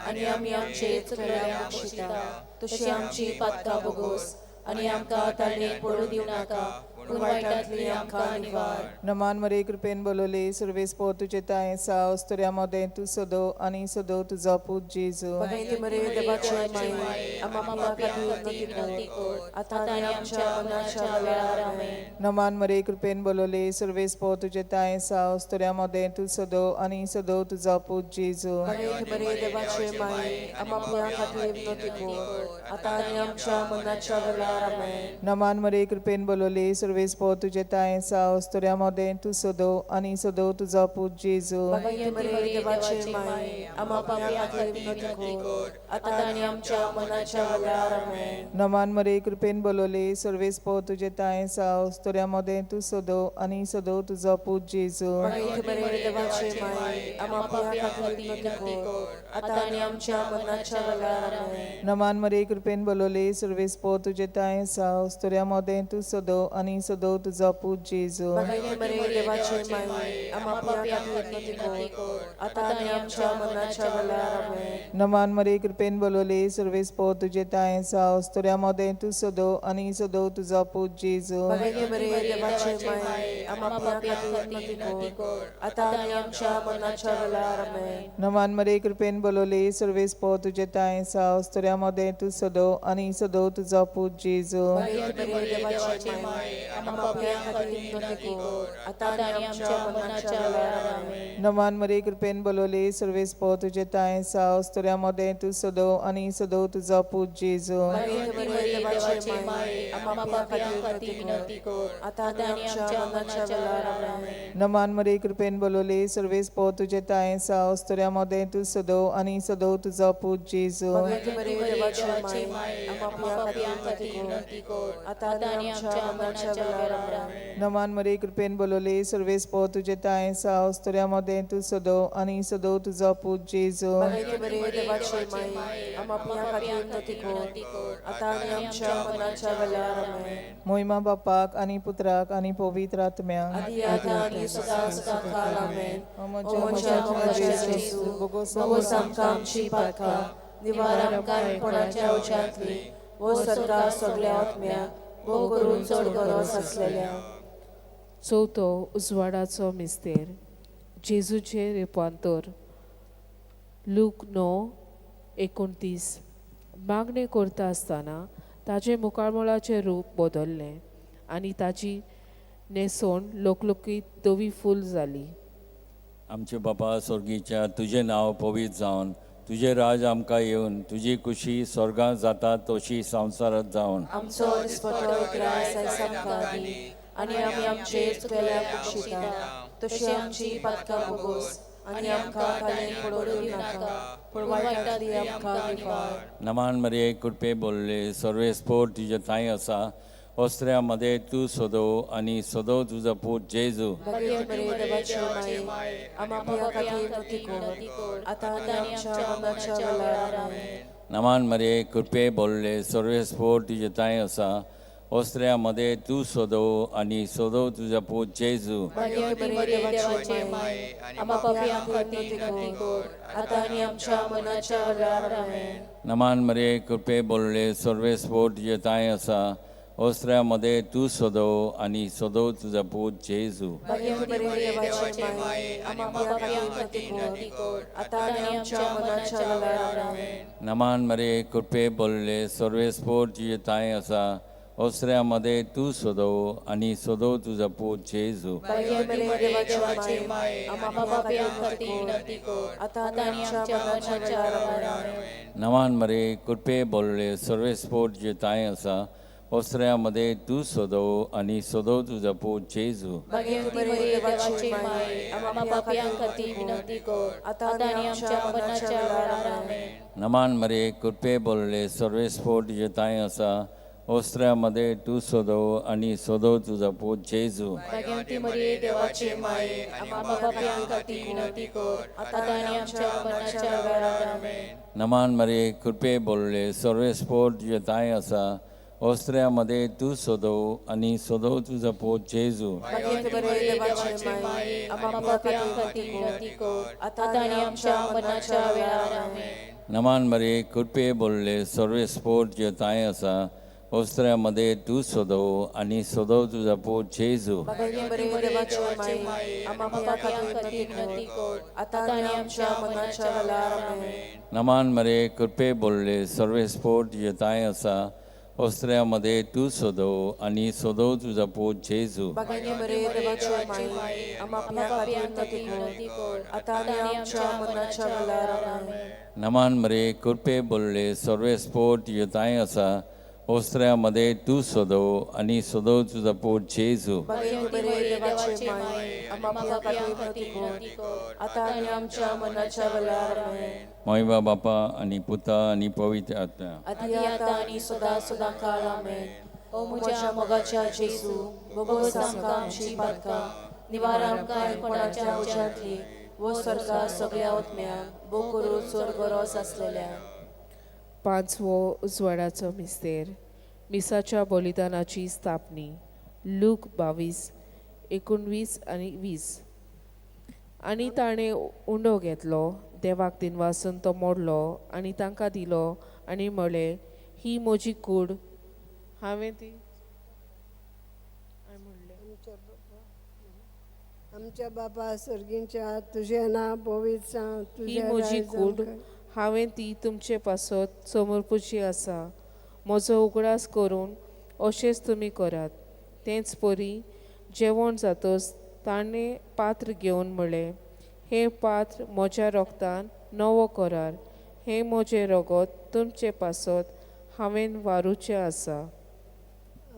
Speaker 1: आनी आमी आमचे चुकलेल्यांक बक्षिता तशी आमची पातकां बोगोस आनी आमकां ताळणेक पडूं दिवं नाका, पूण वायटांतली आमकां निवार.
Speaker 6: नमान मरे, कृपेन बोलवले, सर्वेस्पोर तुजे तांय आसा, अस्तुऱ्या मदें तूं सदो आनी सदो तुजो पूत जेजू.
Speaker 1: भगवती मरिये देवाची माये, आम्हा पापयां खातीर विनंती कर, आतां आनी आमच्या मरणाच्या वेळार. आमेन.
Speaker 6: नमान मरे, कृपेन बोलवले, सर्वेस्पोर तुजे तांय आसा, अस्तुऱ्या मदें तूं सदो आनी सदो तुजो पूत जेजू.
Speaker 1: भगवती मरिये देवाची माये, आम्हा पापयां खातीर विनंती कर, आतां आनी आमच्या मरणाच्या वेळार. आमेन.
Speaker 6: नमान मरे, कृपेन बोलवले, सर्वेस्पोर तुजे तांय आसा, अस्तुऱ्या मदें तूं सदो आनी सदो तुजो पूत जेजू.
Speaker 1: भगवती मरिये देवाची माये, आम्हा पापयां खातीर विनंती कर, आतां आनी आमच्या मरणाच्या वेळार. आमेन.
Speaker 6: नमान मरे, कृपेन बोलवले, सर्वेस्पोर तुजे तांय आसा, अस्तुऱ्या मदें तूं सदो आनी सदो तुजो पूत जेजू.
Speaker 1: भगवती मरिये देवाची माये, आम्हा पापयां खातीर विनंती कर, आतां आनी आमच्या मरणाच्या वेळार. आमेन.
Speaker 6: नमान मरे, कृपेन बोलवले, सर्वेस्पोर तुजे तांय आसा, अस्तुऱ्या मदें तूं सदो आनी सदो तुजो पूत जेजू.
Speaker 1: भगवती मरिये देवाची माये, आम्हा पापयां खातीर विनंती कर, आतां आनी आमच्या मरणाच्या वेळार. आमेन.
Speaker 6: नमान मरे, कृपेन बोलवले, सर्वेस्पोर तुजे तांय आसा, अस्तुऱ्या मदें तूं सदो आनी सदो तुजो पूत जेजू.
Speaker 1: भगवती मरिये देवाची माये, आम्हा पापयां खातीर विनंती कर, आतां आनी आमच्या मरणाच्या वेळार. आमेन.
Speaker 6: नमान मरे, कृपेन बोलवले, सर्वेस्पोर तुजे तांय आसा, अस्तुऱ्या मदें तूं सदो आनी सदो तुजो पूत जेजू.
Speaker 1: भगवती मरिये देवाची माये, आम्हा पापयां खातीर विनंती कर, आतां आनी आमच्या मरणाच्या वेळार. आमेन.
Speaker 6: नमान मरे, कृपेन बोलवले, सर्वेस्पोर तुजे तांय आसा, अस्तुऱ्या मदें तूं सदो आनी सदो तुजो पूत जेजू.
Speaker 1: भगवती मरिये देवाची माये, आम्हा पापयां खातीर विनंती कर, आतां आनी आमच्या मरणाच्या वेळार. आमेन.
Speaker 6: नमान मरे, कृपेन बोलवले, सर्वेस्पोर तुजे तांय आसा, अस्तुऱ्या मदें तूं सदो आनी सदो तुजो पूत जेजू.
Speaker 1: भगवती मरिये देवाची माये, आम्हा पापयां खातीर विनंती कर, आतां आनी आमच्या मरणाच्या वेळार. आमेन.
Speaker 6: नमान मरे, कृपेन बोलवले, सर्वेस्पोर तुजे तांय आसा, अस्तुऱ्या मदें तूं सदो आनी सदो तुजो पूत जेजू.
Speaker 1: भगवती मरिये देवाची माये, आम्हा पापयां खातीर विनंती कर, आतां आनी आमच्या मरणाच्या वेळार. आमेन.
Speaker 6: मोहिमा बापाक आनी पुत्राक आनी पवित्र आत्म्याक.
Speaker 1: आदी आतां आनी सदां सदां काल. आमेन.
Speaker 6: ओ
Speaker 1: ओ म्हज्या मोगाच्या जेजू,
Speaker 6: बोगोस
Speaker 1: बोगोस आमकां आमची पातकां, निवार आमकां कोणाच्या उज्यांतली, वो सरकार सगळ्या आत्म्याक, भोव करून चड गरज आसलेल्या.
Speaker 4: चवथो उजवाडाचो मिस्तेर, जेजूचें रुपांतर. लूक 9:29. मागणें करता आसतना ताजें मुखामळाचें रूप बदल्लें आनी ताजी न्हेसवण लोकलोकीत धवी फूल जाली.
Speaker 8: आमचे बापा स्वर्गीच्या, तुजें नांव पवित्र जावन, तुजें राज आमकां येवन, तुजी खुशी स्वर्गांत जाता तशी संवसारांत जावन.
Speaker 1: आमचो दिसपट्टो ग्रास आयज आमकां दी आनी आमी आमचे चुकलेल्यांक बक्षिता तशी आमची पातकां बोगोस आनी आमकां ताणें पडून दिवनाका, पूण वायटांतली आमकां निवार.
Speaker 8: नमान मरिये, कृपे बोलले, सर्वेस्पोर तुजे थांय आसा, ओस्त्र्या मध्ये तूं सदो आनी सदो तुजो पूत जेजू.
Speaker 1: भाग्यवंती मरिये देवाचे माये, आम्हा पापयां खातीर विनंती कर, आतां आनी आमच्या मरणाच्या वेळार. आमेन.
Speaker 8: नमान मरिये, कृपे बोलले, सर्वेस्पोर तुजे तांय आसा, ओस्त्र्या मध्ये तूं सदो आनी सदो तुजो पूत जेजू.
Speaker 7: भाग्यवंती मरिये देवाचे माये, आम्हा पापयां खातीर विनंती कर, आतां आनी आमच्या मरणाच्या वेळार. आमेन.
Speaker 8: नमान मरिये, कृपे बोलले, सर्वेस्पोर तुजे तांय आसा, ओस्त्र्या मध्ये तूं सदो आनी सदो तुजो पूत जेजू.
Speaker 1: भाग्यवंती मरिये देवाचे माये, आम्हा पापयां खातीर विनंती कर, आतां आनी आमच्या मरणाच्या वेळार. आमेन.
Speaker 8: नमान मरिये, कृपे बोलले, सर्वेस्पोर तुजे तांय आसा, ओस्त्र्या मध्ये तूं सदो आनी सदो तुजो पूत जेजू.
Speaker 1: भाग्यवंती मरिये देवाचे माये, आम्हा पापयां खातीर विनंती कर, आतां आनी आमच्या मरणाच्या वेळार. आमेन.
Speaker 8: नमान मरिये, कृपे बोलले, सर्वेस्पोर तुजे तांय आसा, ओस्त्र्या मध्ये तूं सदो आनी सदो तुजो पूत जेजू.
Speaker 7: भाग्यवंती मरिये देवाचे माये, आम्हा पापयां खातीर विनंती कर, आतां आनी आमच्या मरणाच्या वेळार. आमेन.
Speaker 8: नमान मरिये, कृपे बोलले, सर्वेस्पोर तुजे तांय आसा, ओस्त्र्या मध्ये तूं सदो आनी सदो तुजो पूत जेजू.
Speaker 7: भाग्यवंती मरिये देवाचे माये, आम्हा पापयां खातीर विनंती कर, आतां आनी आमच्या मरणाच्या वेळार. आमेन.
Speaker 8: नमान मरिये, कृपे बोलले, सर्वेस्पोर तुजे तांय आसा, ओस्त्र्या मध्ये तूं सदो आनी सदो तुजो पूत जेजू.
Speaker 1: भाग्यवंती मरिये देवाचे माये, आम्हा पापयां खातीर विनंती कर, आतां आनी आमच्या मरणाच्या वेळार. आमेन.
Speaker 8: नमान मरिये, कृपे बोलले, सर्वेस्पोर तुजे तांय आसा, ओस्त्र्या मध्ये तूं सदो आनी सदो तुजो पूत जेजू.
Speaker 1: भाग्यवंती मरिये देवाचे माये, आम्हा पापयां खातीर विनंती कर, आतां आनी आमच्या मरणाच्या वेळार. आमेन.
Speaker 8: नमान मरिये, कृपे बोलले, सर्वेस्पोर तुजे तांय आसा, ओस्त्र्या मध्ये तूं सदो आनी सदो तुजो पूत जेजू.
Speaker 1: भाग्यवंती मरिये देवाचे माये, आम्हा पापयां खातीर विनंती कर, आतां आनी आमच्या मरणाच्या वेळार. आमेन.
Speaker 8: नमान मरिये, कृपे बोलले, सर्वेस्पोर तुजे तांय आसा, ओस्त्र्या मध्ये तूं सदो आनी सदो तुजो पूत जेजू.
Speaker 1: भाग्यवंती मरिये देवाचे माये, आम्हा पापयां खातीर विनंती कर, आतां आनी आमच्या मरणाच्या वेळार. आमेन.
Speaker 8: मोयबा बापा आनी पुता आनी पवित्र आत्म्या.
Speaker 1: आदी आतां आनी सदां सदां काळ. आमेन. ओ म्हज्या मोगाच्या जेजू, बोगोस आमकां आमची पातकां, निवार आमकां कोणाच्या उज्यांतली, वो स्वर्गा सगळ्या ओतम्यांक, बो करू चड गरज आसलेल्या.
Speaker 4: पांचवो उजवाडाचो मिस्तेर, मिसाच्या बलिदानाची स्थापनी. लूक 22 19 आनी 20. आनी ताणें उंडो घेतलो, देवाक दिनवासून तो मोडलो आनी तांकां दिलो आनी म्हळें, ही म्हजी कूड, हांवें ती
Speaker 9: आमच्या बापा सर्गींच्या, तुजें नांव पवित्र जावं,
Speaker 4: ही
Speaker 9: तुजें
Speaker 4: म्हजी
Speaker 9: राज
Speaker 4: कूड,
Speaker 9: आमकां
Speaker 4: हांवें ती तुमचे पासत समर्पुची आसा. म्हजो उगडास करून अशेंच तुमी करात. तेंच परी जेवण जातच ताणें पात्र घेवन म्हळें, हें पात्र म्हज्या रोगतान नवो करार, हें म्हजें रगत तुमचे पासत हांवें वारूचें आसा.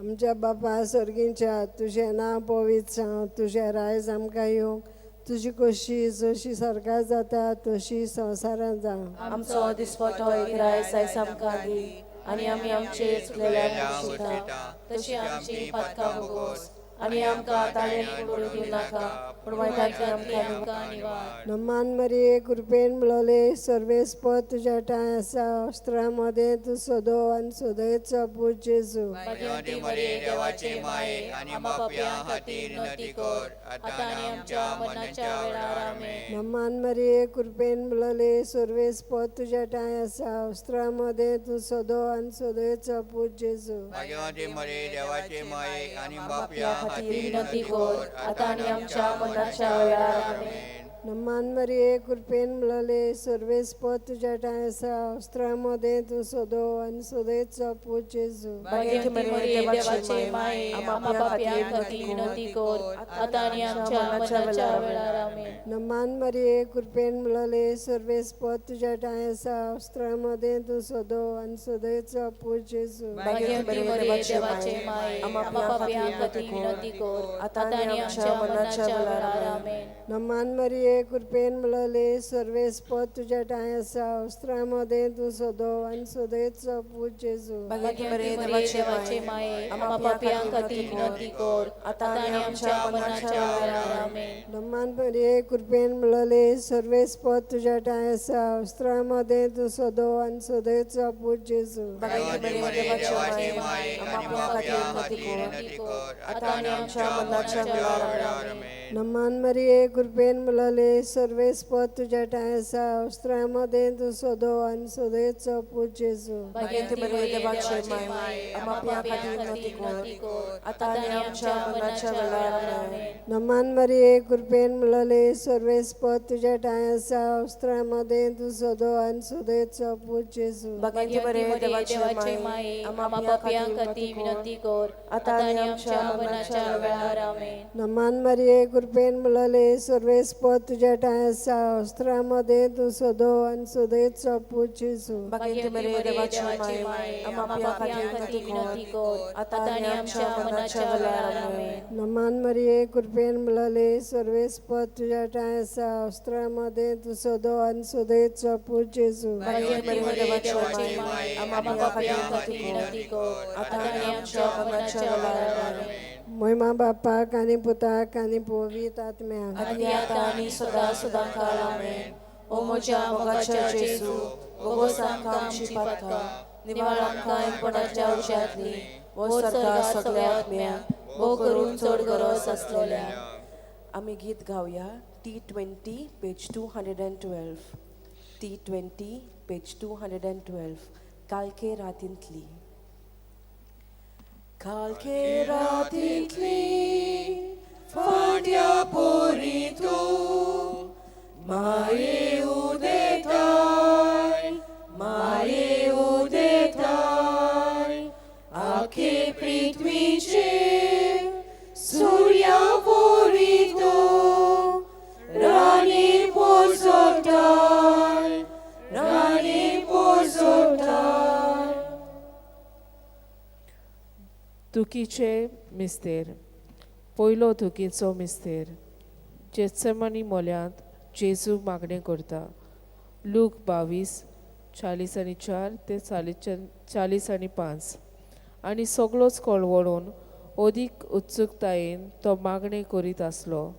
Speaker 9: आमच्या बापा सर्गींच्या, तुजें नांव पवित्र जावं, तुजें रायज आमकां येवं, तुजी कशी जशी सरकार जाता तशी संवसारांत जावं.
Speaker 1: आमचो दिसपटो एक रायस आयज आमकां दी, आनी आमी आमचे चुकलेल्यांक बक्षिता,
Speaker 7: तशी आमची पातकां भोगोस,
Speaker 1: आनी आमकां ताळेन पडूं दिवं नाका, पूण वायटांतल्यान आमकां
Speaker 7: आमकां निवार.
Speaker 9: नमान मरिये, कृपेन म्हणले, सर्वेस्पर तुज्या ठांय आसा, वस्त्रां मदें तूं सदो आनी सदयचो पूत जेजू.
Speaker 7: भाग्यवंती मरिये देवाचे माये, आम्हा पापयां खातीर विनंती कर, आतां आनी आमच्या मरणाच्या वेळार. आमेन.
Speaker 9: नमान मरिये, कृपेन म्हणले, सर्वेस्पर तुज्या ठांय आसा, वस्त्रां मदें तूं सदो आनी सदयचो पूत जेजू.
Speaker 10: भाग्यवंती मरिये देवाचे माये आनी बापया
Speaker 1: खातीर विनंती कर, आतां आनी आमच्या मरणाच्या वेळार. आमेन.
Speaker 9: नमान मरिये, कृपेन म्हणले, सर्वेस्पर तुज्या ठांय आसा, वस्त्रां मदें तूं सदो आनी सदयचो पूत जेजू.
Speaker 7: भाग्यवंती मरिये देवाचे माये, आम्हा पापयां खातीर विनंती कर, आतां आनी आमच्या मरणाच्या वेळार. आमेन.
Speaker 9: नमान मरिये, कृपेन म्हणले, सर्वेस्पर तुज्या ठांय आसा, वस्त्रां मदें तूं सदो आनी सदयचो पूत जेजू.
Speaker 7: भाग्यवंती मरिये देवाचे माये, आम्हा पापयां खातीर विनंती कर, आतां आनी आमच्या मरणाच्या वेळार. आमेन.
Speaker 9: नमान मरिये, मरिये कृपेन मलले सर्वेस्पद तुज्या ठांय आसा वस्त्रां मदें तूं सदो आनी सदैचो पूत जेजू.
Speaker 1: भाग्यवती
Speaker 7: मरिये देवाचे माये, आम्हा पापयां खातीर विनंती कर, आतां आनी आमच्या मरणाच्या वेळार. आमेन.
Speaker 9: नमान मरिये कृपेन मलले सर्वेस्पद तुज्या ठांय आसा वस्त्रां मदें तूं सदो आनी सदैचो पूत जेजू.
Speaker 1: भाग्यवती मरिये देवाचे माये, आम्हा पापयां खातीर विनंती कर, आतां आनी आमच्या मरणाच्या वेळार. आमेन.
Speaker 9: नमान मरिये कृपेन मलले सर्वेस्पद तुज्या ठांय आसा वस्त्रां मदें तूं सदो आनी सदैचो पूत जेजू.
Speaker 1: भाग्यवती मरिये देवाचे माये, आम्हा पापयां खातीर विनंती कर, आतां आनी आमच्या मरणाच्या वेळार. आमेन.
Speaker 9: नमान मरिये कृपेन मलले सर्वेस्पद तुज्या ठांय आसा वस्त्रां मदें तूं सदो आनी सदैचो पूत जेजू.
Speaker 1: भाग्यवती मरिये देवाचे माये, आम्हा पापयां खातीर विनंती कर, आतां आनी आमच्या मरणाच्या वेळार. आमेन.
Speaker 9: नमान मरिये कृपेन मलले सर्वेस्पद तुज्या ठांय आसा वस्त्रां मदें तूं सदो आनी सदैचो पूत जेजू.
Speaker 1: भाग्यवती मरिये देवाचे माये, आम्हा पापयां खातीर विनंती कर, आतां आनी आमच्या मरणाच्या वेळार. आमेन.
Speaker 9: नमान मरिये कृपेन मलले सर्वेस्पद तुज्या ठांय आसा वस्त्रां मदें तूं सदो आनी सदैचो पूत जेजू.
Speaker 1: भाग्यवती मरिये देवाचे माये, आम्हा पापयां खातीर विनंती कर, आतां आनी आमच्या मरणाच्या वेळार. आमेन.
Speaker 9: महिमा बापाक आनी पुताक आनी पवित्र आत्म्याक.
Speaker 1: आनी आतां आनी सदां सदां काळ. आमेन. ओ म्हज्या मोगाच्या जेजू, बोगोस आमकां आमची पातकां, निवाळ आमकां कोणाच्या उज्यांतली, वो सरकार सगळ्या आत्म्यांक, भोव करून चड गरज आसलेल्या. आमी गीत गावया T20 page 212, T20 page 212, कालके रातींतली. कालके रातींतली फांट्या पोरी तूं माये उदेताय, माये उदेताय, आखे पृथ्वीचेर सुर्या पोरी तूं राणी पोजोताय, राणी पोजोताय.
Speaker 4: दुखीचे मिस्तेर. पयलो दुखीचो मिस्तेर. जेत्सेमनी मोल्यांत जेजू मागणें करता. लूक 22:44 ते 45. आनी सगळोच कळवळून अदीक उत्सुकतायेन तो मागणें करीत आसलो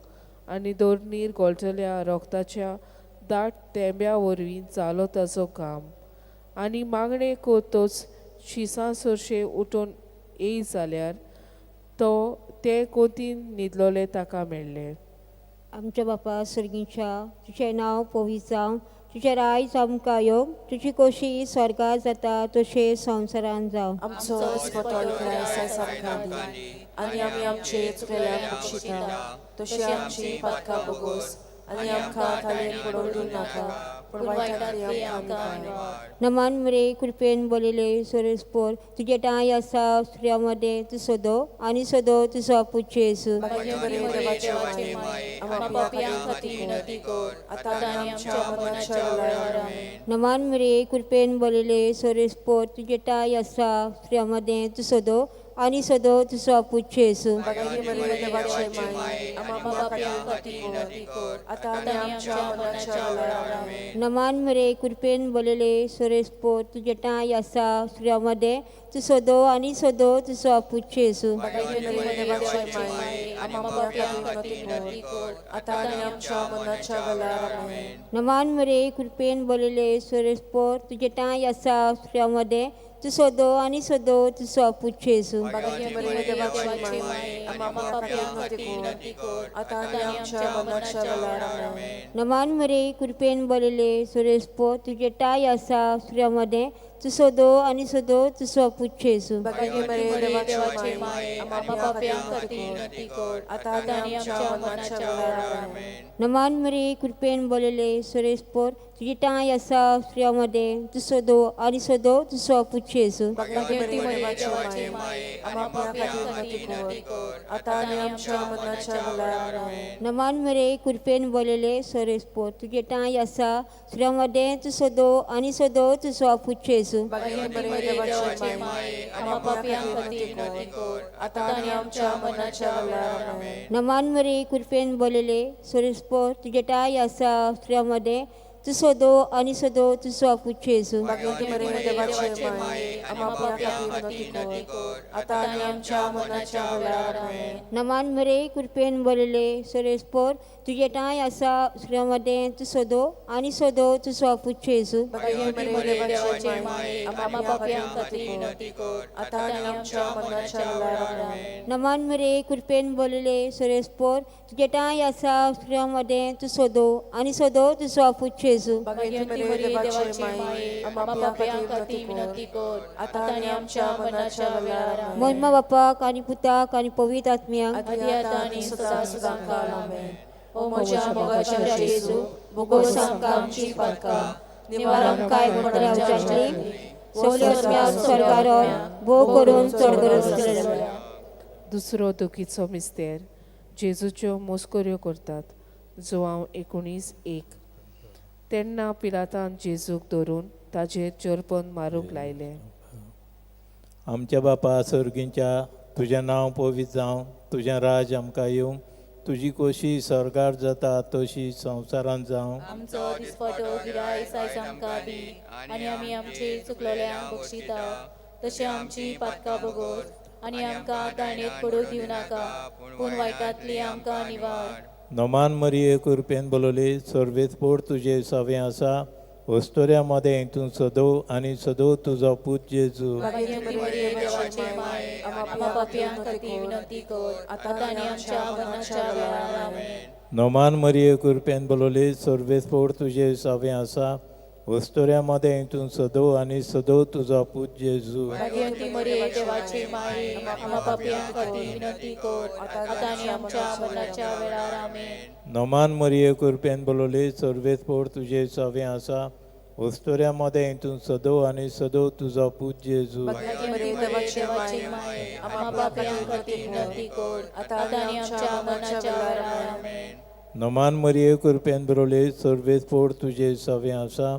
Speaker 4: आनी धरणीर गळटल्या रोगताच्या दाट तेंब्या वरवीं जालो ताजो काम. आनी मागणें करतच शिसां सरशें उठून येय जाल्यार तो ते कोतीन न्हिदलोले ताका मेळ्ळे.
Speaker 2: आमच्या बापा सर्गीच्या, तुजें नांव पवित्र जावं, तुजें रायज आमकां येवं, तुजी खोशी स्वर्गार जाता तशें संवसारान जावं.
Speaker 1: आमचो दिसपटो इकराय आमकां दी, आनी आमी आमचे चुकलेल्यांक बक्षिता तशी आमची पातकां बोगोस, आनी आमकां ताळेन पडोवन दिवं नाका, पूण वायटांतली आमकां निवार.
Speaker 2: नमान मरे कृपेन बोलिले सोरेस्पोर तुजे ठांय आसा स्त्रियां मदें तूं सदो आनी सदो तुजो पूत जेजू.
Speaker 1: भाग्यवती मरिये देवाचे माये, आम्हा पापयां खातीर विनंती कर, आतां आनी आमच्या मरणाच्या वेळार. आमेन.
Speaker 2: नमान मरे कृपेन बोलिले सोरेस्पोर तुजे ठांय आसा स्त्रियां मदें तूं सदो आनी सदो तुजो पूत जेजू.
Speaker 1: भाग्यवती मरिये देवाचे माये, आम्हा पापयां खातीर विनंती कर, आतां आनी आमच्या मरणाच्या वेळार. आमेन.
Speaker 2: नमान मरे कृपेन बोलिले सोरेस्पोर तुजे ठांय आसा स्त्रियां मदें तूं सदो आनी सदो तुजो पूत जेजू.
Speaker 1: भाग्यवती मरिये देवाचे माये, आम्हा पापयां खातीर विनंती कर, आतां आनी आमच्या मरणाच्या वेळार. आमेन.
Speaker 2: नमान मरे कृपेन बोलिले सोरेस्पोर तुजे ठांय आसा स्त्रियां मदें तूं सदो आनी सदो तुजो पूत जेजू.
Speaker 1: भाग्यवती मरिये देवाचे माये, आम्हा पापयां खातीर विनंती कर, आतां आनी आमच्या मरणाच्या वेळार. आमेन.
Speaker 2: नमान मरे कृपेन बोलिले सोरेस्पोर तुजे ठांय आसा स्त्रियां मदें तूं सदो आनी सदो तुजो पूत जेजू.
Speaker 1: भाग्यवती मरिये देवाचे माये, आम्हा पापयां खातीर विनंती कर, आतां आनी आमच्या मरणाच्या वेळार. आमेन.
Speaker 2: नमान मरे कृपेन बोलिले सोरेस्पोर तुजे ठांय आसा स्त्रियां मदें तूं सदो आनी सदो तुजो पूत जेजू.
Speaker 1: भाग्यवती मरिये देवाचे माये, आम्हा पापयां खातीर विनंती कर, आतां आनी आमच्या मरणाच्या वेळार. आमेन.
Speaker 2: नमान मरे कृपेन बोलिले सोरेस्पोर तुजे ठांय आसा स्त्रियां मदें तूं सदो आनी सदो तुजो पूत जेजू. जेजू.
Speaker 7: भाग्यवंती मरिये देवाचे माये, आम्हा पापयां खातीर विनंती कर, आतां आनी आमच्या मरणाच्या वेळार. आमेन.
Speaker 2: नमान मरे कृपेन बोलले सुरेशपोर तुजे ठाय आसा स्त्रियां तूं सदो आनी सदो तुजो आपूत जेजू.
Speaker 1: भाग्यवंती मरिये देवाचे माये, आम्हा पापयां खातीर विनंती कर, आतां आनी आमच्या मरणाच्या वेळार. आमेन.
Speaker 2: नमान मरे कृपेन बोलले सुरेशपोर तुजे ठाय आसा स्त्रियां तूं सदो आनी सदो तुजो आपूत जेजू.
Speaker 1: भाग्यवंती मरिये देवाचे माये, आम्हा पापयां खातीर विनंती कर, आतां आनी आमच्या मरणाच्या वेळार. आमेन.
Speaker 2: नमान मरे कृपेन बोलले सुरेशपोर तुजे ठाय आसा स्त्रियां तूं सदो आनी सदो तुजो आपूत जेजू.
Speaker 1: भाग्यवंती मरिये देवाचे माये, आम्हा पापयां खातीर विनंती कर, आतां आनी आमच्या मरणाच्या वेळार. आमेन.
Speaker 2: महिमा बापाक आनी पुताक आनी पवित्र आत्म्याक,
Speaker 7: आदी आतां आनी सदां सदां काल. आमेन. ओ म्हज्या मोगाच्या जेजू, भोगोस आमकां आमची पातकां, निवार आमकां
Speaker 2: कोणाच्या
Speaker 7: कोणाच्या
Speaker 2: सगल्या आत्म्याक स्वर्गार भोव करून चड गरज आसलेल्या.
Speaker 4: दुसरो दुखीचो मिस्तेर, जेजूच्यो मोस्कऱ्यो करतात. जुवांव 19:1. तेन्ना पिलातान जेजूक धरून ताजेर चरपन मारूंक लायलें.
Speaker 11: आमच्या बापा सर्गींच्या, तुजें नांव पवित्र जावं, तुजें राज आमकां येवं, तुजी कोशी स्वर्गार जाता तशी संवसारांत जावं.
Speaker 7: आमचो दिसपटो गिरायस आयज आमकां दी, आनी आमी आमचे चुकलोल्यांक बक्षिता तशें आमची पातकां भोगोस, आनी आमकां ताणेत पडूं दिवं नाका, पूण वायटांतली आमकां निवार.
Speaker 11: नमान मरिये कृपेन बोलवली, सर्वेस्पोर तुजे सवें आसा, वस्तुऱ्या मदें तूं सदो आनी सदो तुजो पूत जेजू.
Speaker 7: भाग्यवंती मरिये देवाचे माये, आम्हा पापयां खातीर विनंती कर, आतां आनी आमच्या मरणाच्या वेळार. आमेन.
Speaker 11: नमान मरिये कृपेन बोलवली, सर्वेस्पोर तुजे सवें आसा, वस्तुऱ्या मदें तूं सदो आनी सदो तुजो पूत जेजू.
Speaker 7: भाग्यवंती मरिये देवाचे माये, आम्हा पापयां खातीर विनंती कर, आतां आनी आमच्या मरणाच्या वेळार. आमेन.
Speaker 11: नमान मरिये कृपेन बोलवली, सर्वेस्पोर तुजे सवें आसा, वस्तुऱ्या मदें तूं सदो आनी सदो तुजो पूत जेजू.
Speaker 1: भाग्यवंती मरिये देवाचे माये, आम्हा पापयां खातीर विनंती कर, आतां आनी आमच्या मरणाच्या वेळार. आमेन.
Speaker 11: नमान मरिये कृपेन बरोवले, सर्वेस्पोर तुजे सवें आसा,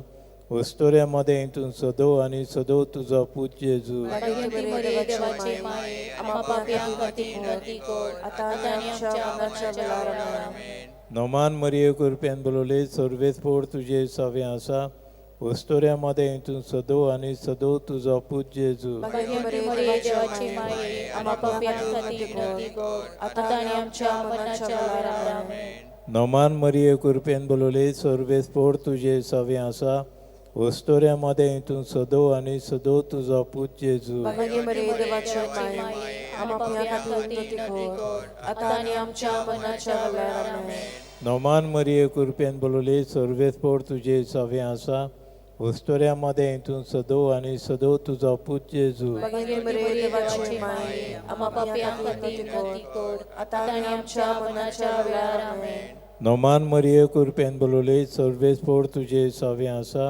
Speaker 11: वस्तुऱ्या मदें तूं सदो आनी सदो तुजो पूत जेजू.
Speaker 7: भाग्यवंती मरिये देवाचे माये, आम्हा पापयां खातीर विनंती कर, आतां आनी आमच्या मरणाच्या वेळार. आमेन.
Speaker 11: नमान मरिये कृपेन बरोवले, सर्वेस्पोर तुजे सवें आसा, वस्तुऱ्या मदें तूं सदो आनी सदो तुजो पूत जेजू.
Speaker 7: भाग्यवंती मरिये देवाचे माये, आम्हा पापयां खातीर विनंती कर, आतां आनी आमच्या मरणाच्या वेळार. आमेन.
Speaker 11: नमान मरिये कृपेन बोलवले, सर्वेस्पोर तुजे सवें आसा, वस्तुऱ्या मदें तूं सदो आनी सदो तुजो पूत जेजू.
Speaker 1: भाग्यवंती मरिये देवाचे माये, आम्हा पापयां खातीर विनंती कर, आतां आनी आमच्या मरणाच्या वेळार. आमेन.
Speaker 11: नमान मरिये कृपेन बोलवले, सर्वेस्पोर तुजे सवें आसा, वस्तुऱ्या मदें तूं सदो आनी सदो तुजो पूत जेजू.
Speaker 1: भाग्यवंती मरिये देवाचे माये, आम्हा पापयां खातीर विनंती कर, आतां आनी आमच्या मरणाच्या वेळार. आमेन.
Speaker 11: नमान मरिये कृपेन बोलवले, सर्वेस्पोर तुजे सवें आसा,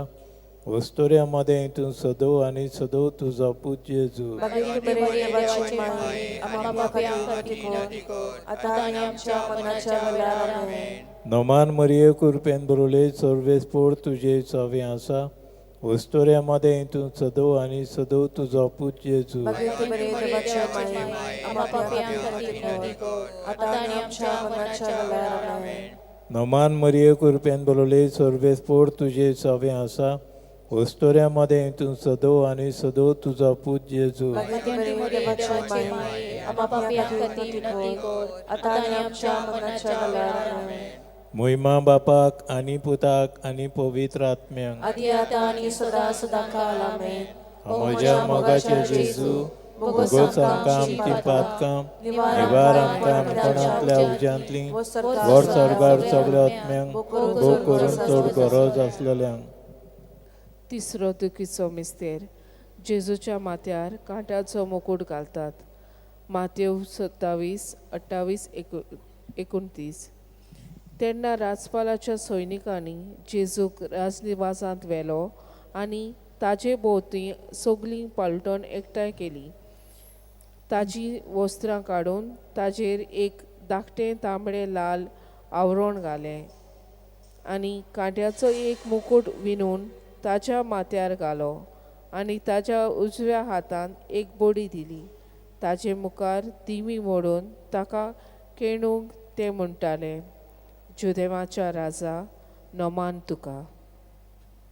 Speaker 11: वस्तुऱ्या मदें तूं सदो आनी सदो तुजो पूत जेजू.
Speaker 1: भाग्यवंती मरिये देवाचे माये, आम्हा पापयां खातीर विनंती कर, आतां आनी आमच्या मरणाच्या वेळार. आमेन.
Speaker 11: नमान मरिये कृपेन बोलवले, सर्वेस्पोर तुजे सवें आसा, वस्तुऱ्या मदें तूं सदो आनी सदो तुजो पूत जेजू.
Speaker 1: भाग्यवंती मरिये देवाचे माये, आम्हा पापयां खातीर विनंती कर, आतां आनी आमच्या मरणाच्या वेळार. आमेन.
Speaker 11: नमान मरिये कृपेन बोलवले, सर्वेस्पोर तुजे सवें आसा, वस्तुऱ्या मदें तूं सदो आनी सदो तुजो पूत जेजू.
Speaker 1: भाग्यवंती मरिये देवाचे माये, आम्हा पापयां खातीर विनंती कर, आतां आनी आमच्या मरणाच्या वेळार. आमेन.
Speaker 11: मोहिमा बापाक आनी पुताक आनी पवित्र आत्म्यांक,
Speaker 1: आदी आतां आनी सदां सदां काल. आमेन.
Speaker 11: म्हज्या मोगाचे जेजू, भोगोस आमकां आमची पातकां, निवार आमकां कोणांतल्या उज्यांतली, व्हड स्वर्गार सगळ्या आत्म्यांक भोव करून चड गरज आसलेल्यांक.
Speaker 4: तिसरो दुखीचो मिस्तेर, जेजूच्या माथ्यार कांट्याचो मुकूट घालतात. मातेव 27 28 29. तेन्ना राजपालाच्या सैनिकांनी जेजूक राजनिवासांत व्हेलो आनी ताजे भोंवती सगळीं पालटण एकठांय केली. ताजी वस्त्रां काडून ताजेर एक धाकटें तांबडें लाल आवरण घालें आनी कांट्याचो एक मुकूट विणून ताच्या माथ्यार घालो आनी ताज्या उजव्या हातान एक बडी दिली. ताजे मुखार दिमी मोडून ताका केणूंक ते म्हणटाले, जुदेवाच्या राजा, नमान तुका.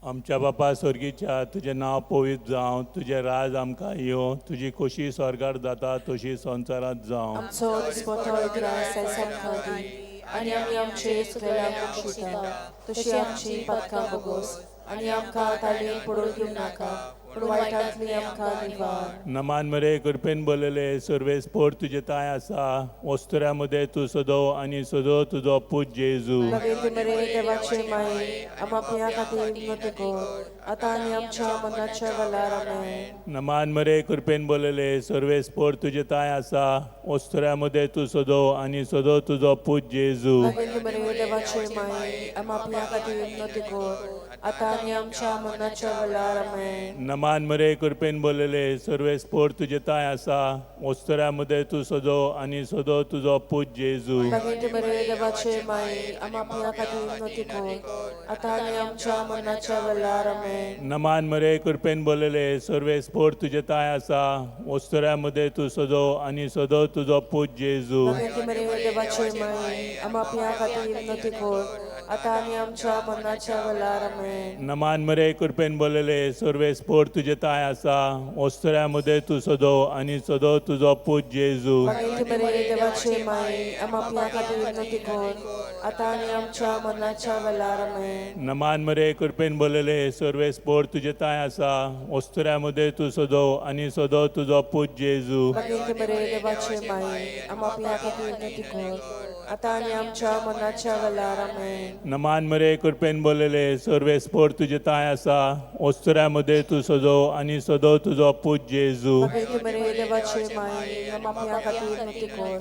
Speaker 11: आमच्या बापा स्वर्गीच्या, तुजें नांव पवित्र जावं, तुजें राज आमकां येवं, तुजी खोशी स्वर्गार जाता तशी संवसारांत जावं.
Speaker 1: आमचो दिसपटो ग्रास आयज आमकां दी आनी आमी आमचे चुकलेल्यांक बक्षिता तशी आमची पातकां भोगोस आनी आमकां ताळयेन पडून दिवं नाका पूण वायटांतली आमकां निवार.
Speaker 11: नमान मरे, कृपेन बोलले, सर्वेस्पोर तुजे ताय आसा, वस्तुऱ्या मदें तूं सदो आनी सदो तुजो पूत जेजू.
Speaker 1: भागेंत मरे देवाचे माये, आमा पिया खातीर विनवती कर आतां आनी आमच्या मरणाच्या वेळार. आमेन.
Speaker 11: नमान मरे, कृपेन बोलले, सर्वेस्पोर तुजे ताय आसा, वस्तुऱ्या मदें तूं सदो आनी सदो तुजो पूत जेजू.
Speaker 1: भागेंत मरे देवाचे माये, आमा पिया खातीर विनवती कर आतां आनी आमच्या मरणाच्या वेळार. आमेन.
Speaker 11: नमान मरे, कृपेन बोलले, सर्वेस्पोर तुजे ताय आसा, वस्तुऱ्या मदें तूं सदो आनी सदो तुजो पूत जेजू.
Speaker 1: भागेंत मरे देवाचे माये, आमा पिया खातीर विनवती कर आतां आनी आमच्या मरणाच्या वेळार. आमेन.
Speaker 11: नमान मरे, कृपेन बोलले, सर्वेस्पोर तुजे ताय आसा, वस्तुऱ्या मदें तूं सदो आनी सदो तुजो पूत जेजू.
Speaker 1: भागेंत मरे देवाचे माये, आमा पिया खातीर विनवती कर आतां आनी आमच्या मरणाच्या वेळार. आमेन.
Speaker 11: नमान मरे, कृपेन बोलले, सर्वेस्पोर तुजे ताय आसा, वस्तुऱ्या मदें तूं सदो आनी सदो तुजो पूत जेजू.
Speaker 1: भागेंत मरे देवाचे माये, आमा पिया खातीर विनवती कर आतां आनी आमच्या मरणाच्या वेळार. आमेन.
Speaker 11: नमान मरे, कृपेन बोलले, सर्वेस्पोर तुजे ताय आसा, वस्तुऱ्या मदें तूं सदो आनी सदो तुजो पूत जेजू.
Speaker 1: भागेंत मरे देवाचे माये, आमा पिया खातीर विनवती कर आतां आनी आमच्या मरणाच्या वेळार. आमेन.
Speaker 11: नमान मरे, कृपेन बोलले, सर्वेस्पोर तुजे ताय आसा, वस्तुऱ्या मदें तूं सदो आनी सदो तुजो पूत जेजू.
Speaker 1: भागेंत मरे देवाचे माये, आमा पिया खातीर विनवती कर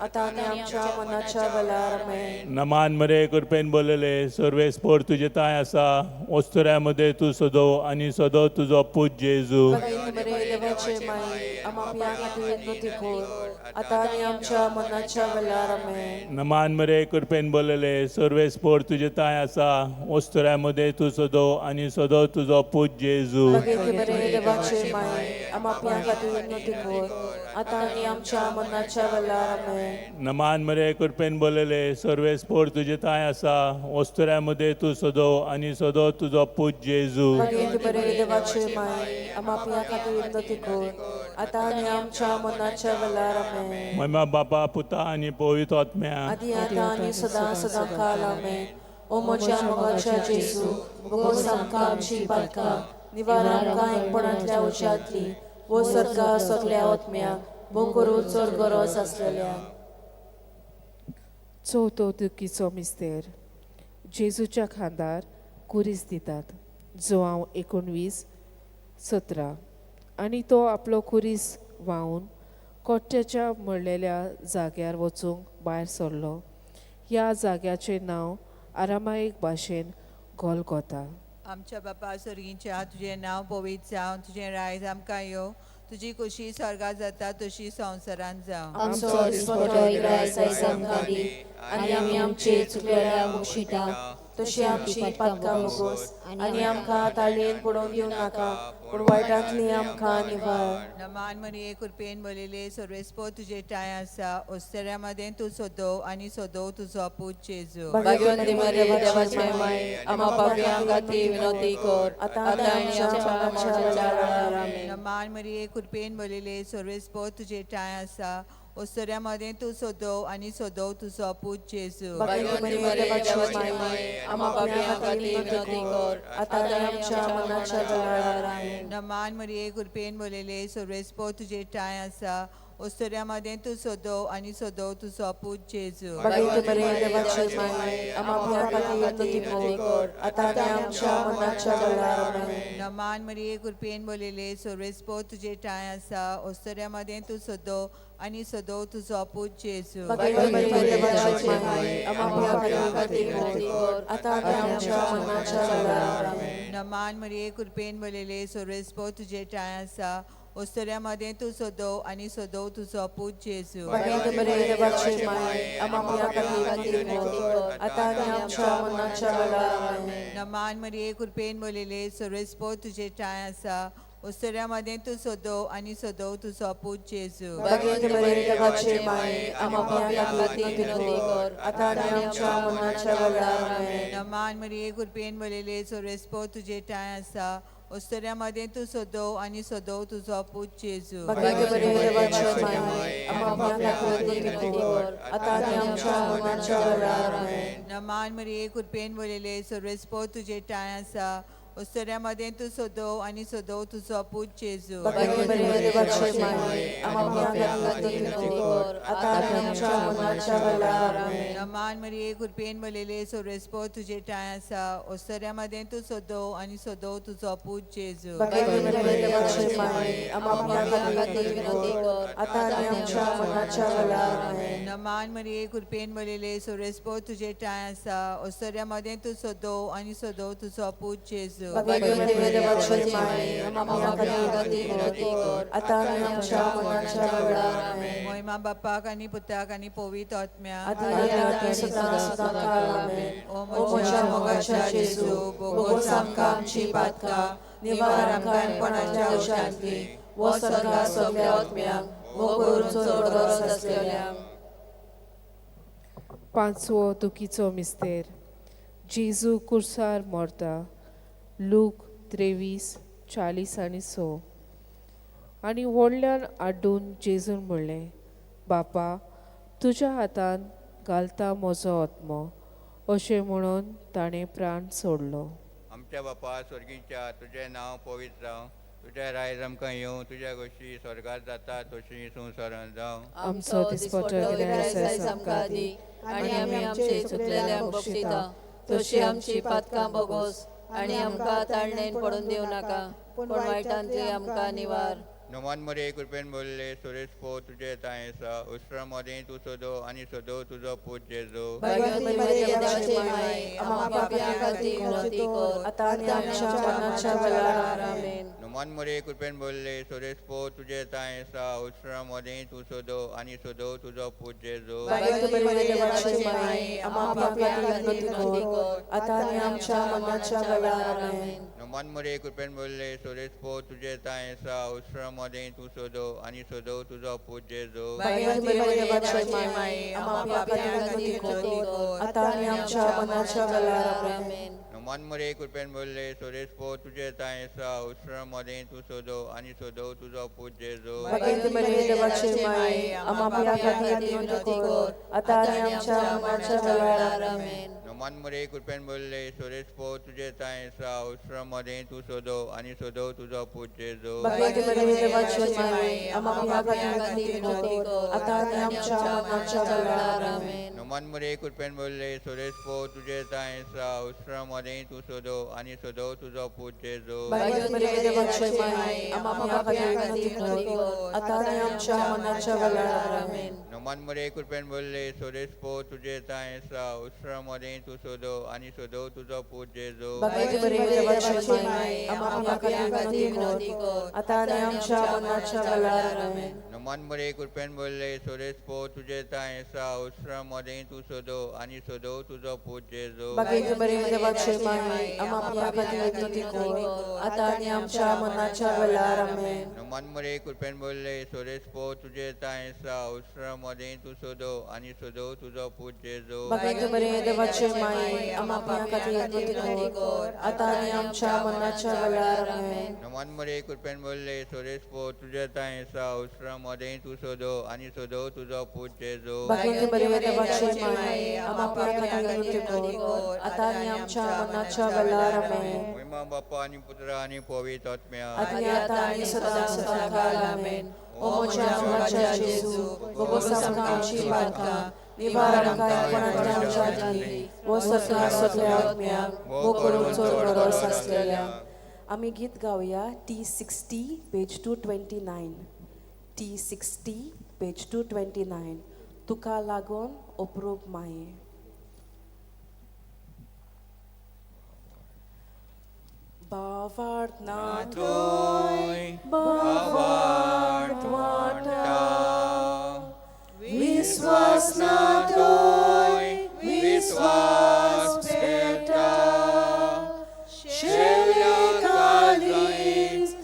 Speaker 1: आतां आनी आमच्या मरणाच्या वेळार. आमेन.
Speaker 11: नमान मरे, कृपेन बोलले, सर्वेस्पोर तुजे ताय आसा, वस्तुऱ्या मदें तूं सदो आनी सदो तुजो पूत जेजू.
Speaker 1: भागेंत मरे देवाचे माये, आमा पिया खातीर विनवती कर आतां आनी आमच्या मरणाच्या वेळार. आमेन.
Speaker 11: नमान मरे, कृपेन बोलले, सर्वेस्पोर तुजे ताय आसा, वस्तुऱ्या मदें तूं सदो आनी सदो तुजो पूत जेजू.
Speaker 1: भागेंत मरे देवाचे माये, आमा पिया खातीर विनवती कर आतां आनी आमच्या मरणाच्या वेळार. आमेन.
Speaker 11: नमान मरे, कृपेन बोलले, सर्वेस्पोर तुजे ताय आसा, वस्तुऱ्या मदें तूं सदो आनी सदो तुजो पूत जेजू.
Speaker 1: भागेंत मरे देवाचे माये, आमा पिया खातीर विनवती कर आतां आनी आमच्या मरणाच्या वेळार. आमेन.
Speaker 11: महिमा बापा, पुता आनी पवित्र आत्म्या.
Speaker 1: आदी आतां आनी सदां सदां काल. आमेन. ओ म्हज्या मोगाच्या जेजू, भोगोस आमकां आमची पातकां, निवार आमकां एकपणांतल्या उज्यांतली, वो सर्गा सगल्या आत्म्यांक, भोव करून चड गरज आसलेल्या.
Speaker 4: चवथो दुखीचो मिस्तेर. जेजूच्या खांदार कुरीस दितात. जुवांव 19:17. आनी तो आपलो कुरीस व्हांवन कोट्याच्या म्हणलेल्या जाग्यार वचूंक भायर सरलो. ह्या जाग्याचें नांव आरामायक भाशेन गोलगोता.
Speaker 10: आमच्या बापा स्वर्गीच्या, तुजें नांव पवित्र जावं, तुजें रायज आमकां येवं, तुजी खोशी स्वर्गात जाता तशी संवसारांत जावं.
Speaker 2: आमचो दिसपटो ग्रास आयज आमकां दी आनी आमी आमचे चुकलेल्यांक बक्षिता
Speaker 1: तशी आमची पातकां भोगोस आनी आमकां ताळयेन पडोवन दिवं नाका पूण वायटांतली आमकां निवार.
Speaker 10: नमान मरिये, कृपेन भरिल्ले, सर्वेस्पोर तुजे ठांय आसा, ओस्तऱ्या मदें तूं सदो आनी सदो तुजो पूत जेजू.
Speaker 7: भाग्यवंती मरिये देवाचे माये, आमा पापयां खातीर विनवती कर आतां आनी आमच्या मरणाच्या वेळार. आमेन.
Speaker 10: नमान मरिये, कृपेन भरिल्ले, सर्वेस्पोर तुजे ठांय आसा, ओस्तऱ्या मदें तूं सदो आनी सदो तुजो पूत जेजू.
Speaker 7: भाग्यवंती मरिये देवाचे माये, आमा पापयां खातीर विनवती कर आतां आनी आमच्या मरणाच्या वेळार. आमेन.
Speaker 10: नमान मरिये, कृपेन भरिल्ले, सर्वेस्पोर तुजे ठांय आसा, ओस्तऱ्या मदें तूं सदो आनी सदो तुजो पूत जेजू.
Speaker 1: भाग्यवंती मरिये देवाचे माये, आमा पापयां खातीर विनवती कर आतां आनी आमच्या मरणाच्या वेळार. आमेन.
Speaker 10: नमान मरिये, कृपेन भरिल्ले, सर्वेस्पोर तुजे ठांय आसा, ओस्तऱ्या मदें तूं सदो आनी सदो तुजो पूत जेजू.
Speaker 1: भाग्यवंती मरिये देवाचे माये, आमा पापयां खातीर विनवती कर आतां आनी आमच्या मरणाच्या वेळार. आमेन.
Speaker 10: नमान मरिये, कृपेन भरिल्ले, सर्वेस्पोर तुजे ठांय आसा, ओस्तऱ्या मदें तूं सदो आनी सदो तुजो पूत जेजू.
Speaker 1: भाग्यवंती मरिये देवाचे माये, आमा पापयां खातीर विनवती कर आतां आनी आमच्या मरणाच्या वेळार. आमेन.
Speaker 10: नमान मरिये, कृपेन भरिल्ले, सर्वेस्पोर तुजे ठांय आसा, ओस्तोऱ्या मदें तूं सदो आनी सदो तुजो पूत जेजू.
Speaker 1: भाग्यवंत मरिये देवाचे माये, आम्हा पाप्यां खातीर विनवणी कर, आतां आनी आमच्या मरणाच्या वेळार. आमेन.
Speaker 10: नमान मरिये, कृपेन भरलेले, सोरेस्पो तुजे ठांय आसा. ओस्तोऱ्या मदें तूं सदो आनी सदो तुजो पूत जेजू.
Speaker 1: भाग्यवंत मरिये देवाचे माये, आम्हा पाप्यां खातीर विनवणी कर, आतां आनी आमच्या मरणाच्या वेळार. आमेन.
Speaker 10: नमान मरिये, कृपेन भरलेले, सोरेस्पो तुजे ठांय आसा. ओस्तोऱ्या मदें तूं सदो आनी सदो तुजो पूत जेजू.
Speaker 1: भाग्यवंत मरिये देवाचे माये, आम्हा पाप्यां खातीर विनवणी कर, आतां आनी आमच्या मरणाच्या वेळार. आमेन.
Speaker 10: नमान मरिये, कृपेन भरलेले, सोरेस्पो तुजे ठांय आसा. ओस्तोऱ्या मदें तूं सदो आनी सदो तुजो पूत जेजू.
Speaker 1: भाग्यवंत मरिये देवाचे माये, आम्हा पाप्यां खातीर विनवणी कर, आतां आनी आमच्या मरणाच्या वेळार. आमेन.
Speaker 10: नमान मरिये, कृपेन भरलेले, सोरेस्पो तुजे ठांय आसा. ओस्तोऱ्या मदें तूं सदो आनी सदो तुजो पूत जेजू.
Speaker 1: भाग्यवंत मरिये देवाचे माये, आम्हा पाप्यां खातीर विनवणी कर, आतां आनी आमच्या मरणाच्या वेळार. आमेन.
Speaker 10: मोहिमा बापाक आनी पुताक आनी पवित्र आत्म्याक,
Speaker 1: आदी आनी सदां सदां काळ. आमेन. ओ म्हज्या मोगाच्या जेजू, बोगोस आमकां आमची पातकां, निवार आमकां कोणाच्या उशांतली, वो स्वर्गा सगल्या आत्म्यांक, मोग करून चड गरज आसलेल्यांक.
Speaker 4: पांचवो दुखीचो मिस्तेर. जेजू कुर्सार मरता. लूक 23:40 आनी 6. आनी व्हडल्यान आड्डून जेजून म्हणलें, बापा, तुज्या हातान घालता म्हजो आत्मो. अशें म्हणून ताणें प्राण सोडलो.
Speaker 12: आमच्या बापा स्वर्गीच्या, तुजें नांव पवित्र जावं, तुजें रायज आमकां येवं, तुज्या गोश्टी स्वर्गात जाता तशी संवसारांत जावं.
Speaker 4: आमचो दिसपट्टो गिरायस
Speaker 7: आमकां दी, आनी आमी आमचे चुकलेल्यांक बक्षिता, तशी आमची पातकां बोगोस, आनी आमकां ताळणेन पडून दिवं नाका, पूण वायटांतली आमकां निवार.
Speaker 12: नमान मरे, कृपेन बोलले, सुरेश पो तुजे तांय आसा. उस्रा मदें तूं सदो आनी सदो तुजो पूत जेजू.
Speaker 7: भाग्यवंत मरिये देवाचे माये, आम्हा पाप्यां खातीर विनवणी कर,
Speaker 1: आतां आनी आमच्या मरणाच्या वेळार. आमेन.
Speaker 12: नमान मरे, कृपेन बोलले, सुरेश पो तुजे तांय आसा. उस्रा मदें तूं सदो आनी सदो तुजो पूत जेजू.
Speaker 1: भाग्यवंत मरिये देवाचे माये, आम्हा पाप्यां खातीर विनवणी कर, आतां आनी आमच्या मरणाच्या वेळार. आमेन.
Speaker 12: नमान मरे, कृपेन बोलले, सुरेश पो तुजे तांय आसा. उस्रा मदें तूं सदो आनी सदो तुजो पूत जेजू.
Speaker 1: भाग्यवंत मरिये देवाचे माये, आम्हा पाप्यां खातीर विनवणी कर, आतां आनी आमच्या मरणाच्या वेळार. आमेन.
Speaker 12: नमान मरे, कृपेन बोलले, सुरेश पो तुजे तांय आसा. उस्रा मदें तूं सदो आनी सदो तुजो पूत जेजू.
Speaker 1: भाग्यवंत मरिये देवाचे माये, आम्हा पाप्यां खातीर विनवणी कर, आतां आनी आमच्या मरणाच्या वेळार. आमेन.
Speaker 12: नमान मरे, कृपेन बोलले, सुरेश पो तुजे तांय आसा. उस्रा मदें तूं सदो आनी सदो तुजो पूत जेजू.
Speaker 1: भाग्यवंत मरिये देवाचे माये, आम्हा पाप्यां खातीर विनवणी कर, आतां आनी आमच्या मरणाच्या वेळार. आमेन.
Speaker 12: नमान मरे, कृपेन बोलले, सुरेश पो तुजे तांय आसा. उस्रा मदें तूं सदो आनी सदो तुजो पूत जेजू.
Speaker 1: भाग्यवंत मरिये देवाचे माये, आम्हा पाप्यां खातीर विनवणी कर, आतां आनी आमच्या मरणाच्या वेळार. आमेन.
Speaker 12: नमान मरे, कृपेन बोलले, सुरेश पो तुजे तांय आसा. उस्रा मदें तूं सदो आनी सदो तुजो पूत जेजू.
Speaker 1: भाग्यवंत मरिये देवाचे माये, आम्हा पाप्यां खातीर विनवणी कर, आतां आनी आमच्या मरणाच्या वेळार. आमेन.
Speaker 12: नमान मरे, कृपेन बोलले, सुरेश पो तुजे तांय आसा. उस्रा मदें तूं सदो आनी सदो तुजो पूत जेजू.
Speaker 1: भाग्यवंत मरिये देवाचे माये, आम्हा पाप्यां खातीर विनवणी कर, आतां आनी आमच्या मरणाच्या वेळार. आमेन.
Speaker 12: नमान मरे, कृपेन बोलले, सुरेश पो तुजे तांय आसा. उस्रा मदें तूं सदो आनी सदो तुजो पूत जेजू.
Speaker 1: भाग्यवंत मरिये देवाचे माये, आम्हा पाप्यां खातीर विनवणी कर, आतां आनी आमच्या मरणाच्या वेळार. आमेन.
Speaker 12: नमान मरे, कृपेन बोलले, सुरेश पो तुजे तांय आसा. उस्रा मदें तूं सदो आनी सदो तुजो पूत जेजू.
Speaker 1: भाग्यवंत मरिये देवाचे माये, आम्हा पाप्यां खातीर विनवणी कर, आतां आनी आमच्या मरणाच्या वेळार. आमेन.
Speaker 12: महिमा बापा आनी पुत्र आनी पवित्र आत्म्या,
Speaker 1: आदी आतां आनी सदां सदां काळ. आमेन. ओ म्हज्या मोगाच्या जेजू, बोगोस आमकां आमची पातकां, निवार आमकां कोणाच्या आमच्या वो सगळ्या सगळ्या आत्म्यांक, वो करून चड गरज आसलेल्यांक.
Speaker 13: आमी गीत गावया T60 page 229, T60 page 229, तुका लागून अप्रूप माये. भावार्थ ना थंय भावार्थ वाटा, विस्वास ना थंय विस्वास पेटा, शेल्या काळीज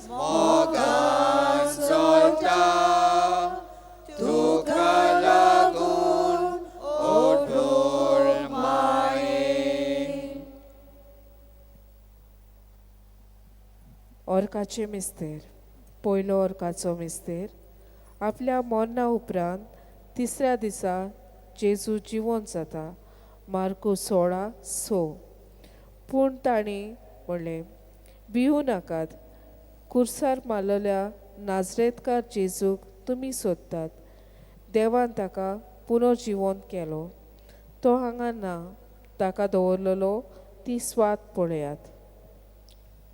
Speaker 4: ऑर्काचे मिस्तेर. पयलो ऑर्काचो मिस्तेर. आपल्या मरणा उपरांत तिसऱ्या दिसा जेजू जिवंत जाता. मार्कू 16:6. पूण तांणी म्हणलें, भिवू नाकात, कुर्सार मारलेल्या नाजरेतकार जेजूक तुमी सोदतात. देवान ताका पुनर्जिवंत केलो. तो हांगा ना, ताका दवरलेलो ती स्वात पळयात.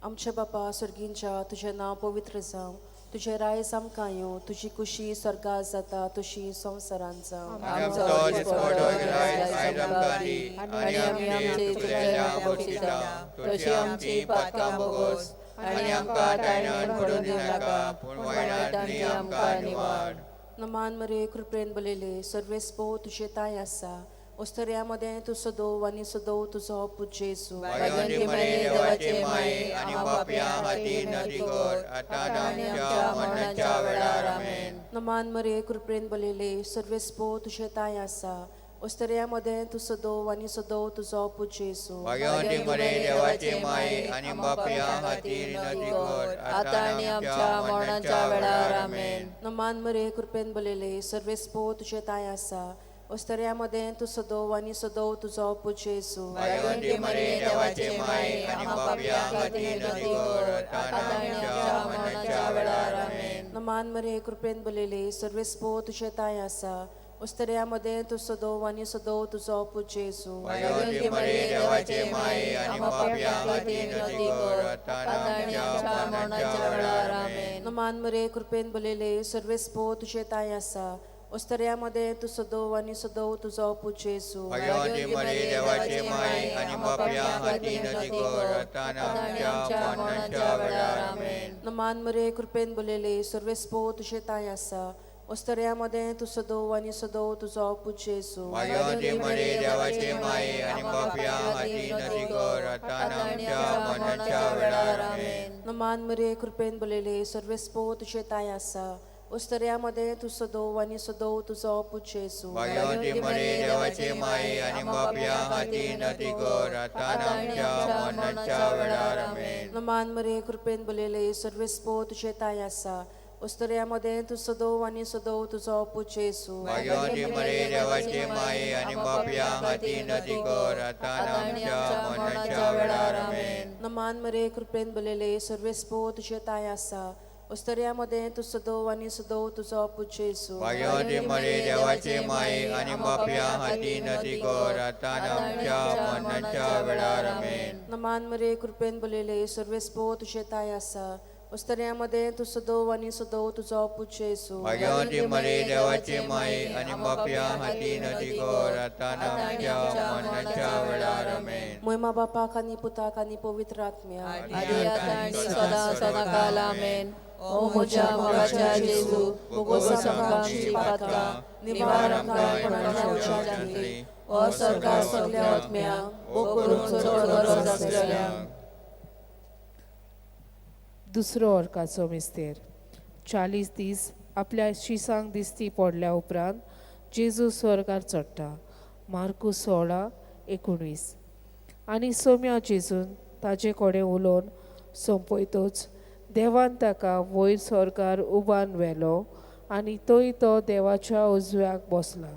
Speaker 13: आमच्या बापा सर्गींच्या, तुजें नांव पवित्र जावं, तुजें रायज आमकां येवं, तुजी कुशी स्वर्गार जाता तशी संवसारांत जावं.
Speaker 12: आमचो दिसपटो गिरायत आयज आमकां दी आनी आमी आमचे चुकलेल्यांक बक्षिता तशी आमची पातकां भोगोस आनी आमकां तायणान पडून दिवनाका, पूण वायणांतली आमकां निवाड.
Speaker 13: नमान मरे, कृपेन बलयले, सर्वेस्पो तुजे ताय आसा, ओस्तर्या मदें तूं सदोव आनी सदोव तुजो पूत जेजू.
Speaker 12: भाग्यवंती मरे देवाचे माये आनी पापयां खातीर नदी कर आतां आमच्या मरणाच्या वेळार. आमेन.
Speaker 13: नमान मरे, कृपेन बलयले, सर्वेस्पो तुजे ताय आसा, ओस्तर्या मदें तूं सदोव आनी सदोव तुजो पूत जेजू.
Speaker 12: भाग्यवंती मरे देवाचे माये आनी पापयां खातीर नदी कर आतां आनी आमच्या मरणाच्या वेळार. आमेन.
Speaker 13: नमान मरे, कृपेन बलयले, सर्वेस्पो तुजे ताय आसा, ओस्तर्या मदें तूं सदोव आनी सदोव तुजो पूत जेजू.
Speaker 12: भाग्यवंती मरे देवाचे माये आनी पापयां खातीर नदी कर आतां आमच्या मरणाच्या वेळार. आमेन.
Speaker 13: नमान मरे, कृपेन बलयले, सर्वेस्पो तुजे ताय आसा, ओस्तर्या मदें तूं सदोव आनी सदोव तुजो पूत जेजू.
Speaker 12: भाग्यवंती मरे देवाचे माये आनी पापयां खातीर नदी कर आतां आमच्या मरणाच्या वेळार. आमेन.
Speaker 13: नमान मरे, कृपेन बलयले, सर्वेस्पो तुजे ताय आसा, ओस्तर्या मदें तूं सदोव आनी सदोव तुजो पूत जेजू.
Speaker 12: भाग्यवंती मरे देवाचे माये आनी पापयां खातीर नदी कर आतां आमच्या मरणाच्या वेळार. आमेन.
Speaker 13: नमान मरे, कृपेन बलयले, सर्वेस्पो तुजे ताय आसा, ओस्तर्या मदें तूं सदोव आनी सदोव तुजो पूत जेजू.
Speaker 12: भाग्यवंती मरे देवाचे माये आनी पापयां खातीर नदी कर आतां आमच्या मरणाच्या वेळार. आमेन.
Speaker 13: नमान मरे, कृपेन बलयले, सर्वेस्पो तुजे ताय आसा, ओस्तर्या मदें तूं सदोव आनी सदोव तुजो पूत जेजू.
Speaker 12: भाग्यवंती मरे देवाचे माये आनी पापयां खातीर नदी कर आतां आमच्या मरणाच्या वेळार. आमेन.
Speaker 13: नमान मरे, कृपेन बलयले, सर्वेस्पो तुजे ताय आसा, ओस्तर्या मदें तूं सदोव आनी सदोव तुजो पूत जेजू.
Speaker 12: भाग्यवंती मरे देवाचे माये आनी पापयां खातीर नदी कर आतां आमच्या मरणाच्या वेळार. आमेन.
Speaker 13: नमान मरे, कृपेन बलयले, सर्वेस्पो तुजे ताय आसा, ओस्तर्या मदें तूं सदोव आनी सदोव तुजो पूत जेजू.
Speaker 12: भाग्यवंती मरे देवाचे माये आनी पापयां खातीर नदी कर आतां आमच्या मरणाच्या वेळार. आमेन.
Speaker 13: नमान मरे, कृपेन बलयले, सर्वेस्पो तुजे ताय आसा, ओस्तर्या मदें तूं सदोव आनी सदोव तुजो पूत जेजू.
Speaker 12: भाग्यवंती मरे देवाचे माये आनी पापयां खातीर नदी कर आतां आमच्या मरणाच्या वेळार. आमेन.
Speaker 13: मोयमा बापाक आनी पुताक आनी पवित्र आत्म्या.
Speaker 7: आदी आतां आनी सदां सदां काल. आमेन. ओ म्हज्या मोगाच्या जेजू, बोगोस आमकां आमची पातकां, निवार आमकां कोणाच्या उज्यांतली, ओ स्वर्गार सगल्या आत्म्यांक, भोग करून चड गरज आसलेल्यांक.
Speaker 4: दुसरो ऑर्काचो मिस्तेर. 40 दीस आपल्या शिसांक दिसती पडल्या उपरांत जेजू स्वर्गार चडटा. मार्कू 16:19. आनी सोम्या जेजून ताजे कडेन उलोवन सोंपयतच देवान ताका वयर स्वर्गार उबान व्हेलो आनी थंय तो देवाच्या उजव्याक बसला.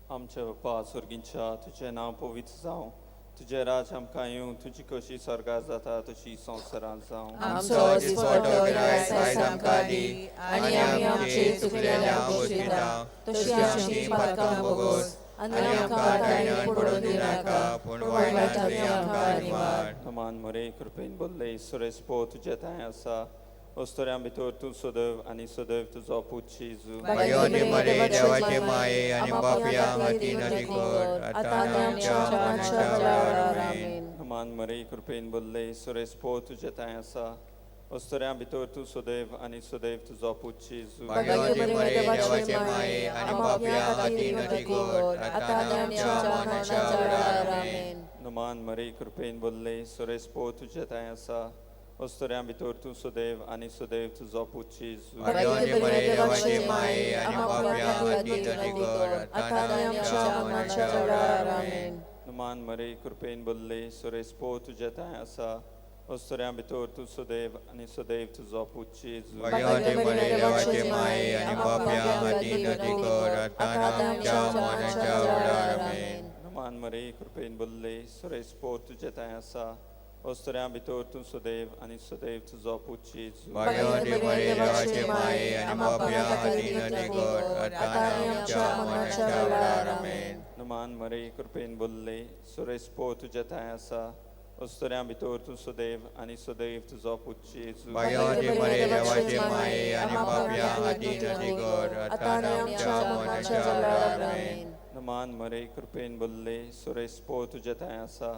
Speaker 14: आमच्या बापा स्वर्गींच्या, तुजें नांव पवित्र जावं, तुजें राज आमकां येवं, तुजी कशी स्वर्गार जाता तशी संवसारांत जावं.
Speaker 10: आमचो दिसपटो गिरायत आयज आमकां दी आनी आमी आमचे चुकलेल्यांक बक्षिता तशी आमची पातकां भोगोस आनी आमकां तायणान पडून दिनाका, पूण वायटांतली आमकां निवाड.
Speaker 14: नमान मरे, कृपेन बोल्ले, सुरेश पो तुजें थांय आसा, अस्तुऱ्यां भितर तूं सदैव आनी सदैव तुजो पूत जेजू.
Speaker 12: भाग्यवंती मरे देवाचे माये आनी पापयां खातीर नदी कर आतां आमच्या मरणाच्या वेळार. आमेन.
Speaker 14: नमान मरे, कृपेन बोल्ले, सुरेश पो तुजें थांय आसा, अस्तुऱ्यां भितर तूं सदैव आनी सदैव तुजो पूत जेजू.
Speaker 12: भाग्यवंती मरे देवाचे माये आनी पापयां खातीर नदी कर आतां आमच्या मरणाच्या वेळार. आमेन.
Speaker 14: नमान मरे, कृपेन बोल्ले, सुरेश पो तुजें थांय आसा, अस्तुऱ्यां भितर तूं सदैव आनी सदैव तुजो पूत जेजू.
Speaker 12: भाग्यवंती मरे देवाचे माये आनी पापयां खातीर नदी कर आतां आमच्या मरणाच्या वेळार. आमेन.
Speaker 14: नमान मरे, कृपेन बोल्ले, सुरेश पो तुजें थांय आसा, अस्तुऱ्यां भितर तूं सदैव आनी सदैव तुजो पूत जेजू.
Speaker 10: भाग्यवती मरिये देवाची माये आनी पापयां खातीर विनंती कर आतां आनी आमच्या मरणाच्या वेळार. आमेन.
Speaker 14: नमान मरिये, कृपेन भरले, सुरेस्पोर तुजे थंय आसा. अस्तुऱ्यां भितर तूं सदैव आनी सदैव तुजो पूत जेजू.
Speaker 10: भाग्यवती मरिये देवाची माये आनी पापयां खातीर विनंती कर आतां आनी आमच्या मरणाच्या वेळार. आमेन.
Speaker 14: नमान मरिये, कृपेन भरले, सुरेस्पोर तुजे थंय आसा. अस्तुऱ्यां भितर तूं सदैव आनी सदैव तुजो पूत जेजू.
Speaker 10: भाग्यवती मरिये देवाची माये आनी पापयां खातीर विनंती कर आतां आनी आमच्या मरणाच्या वेळार. आमेन.
Speaker 14: नमान मरिये, कृपेन भरले, सुरेस्पोर तुजे थंय आसा.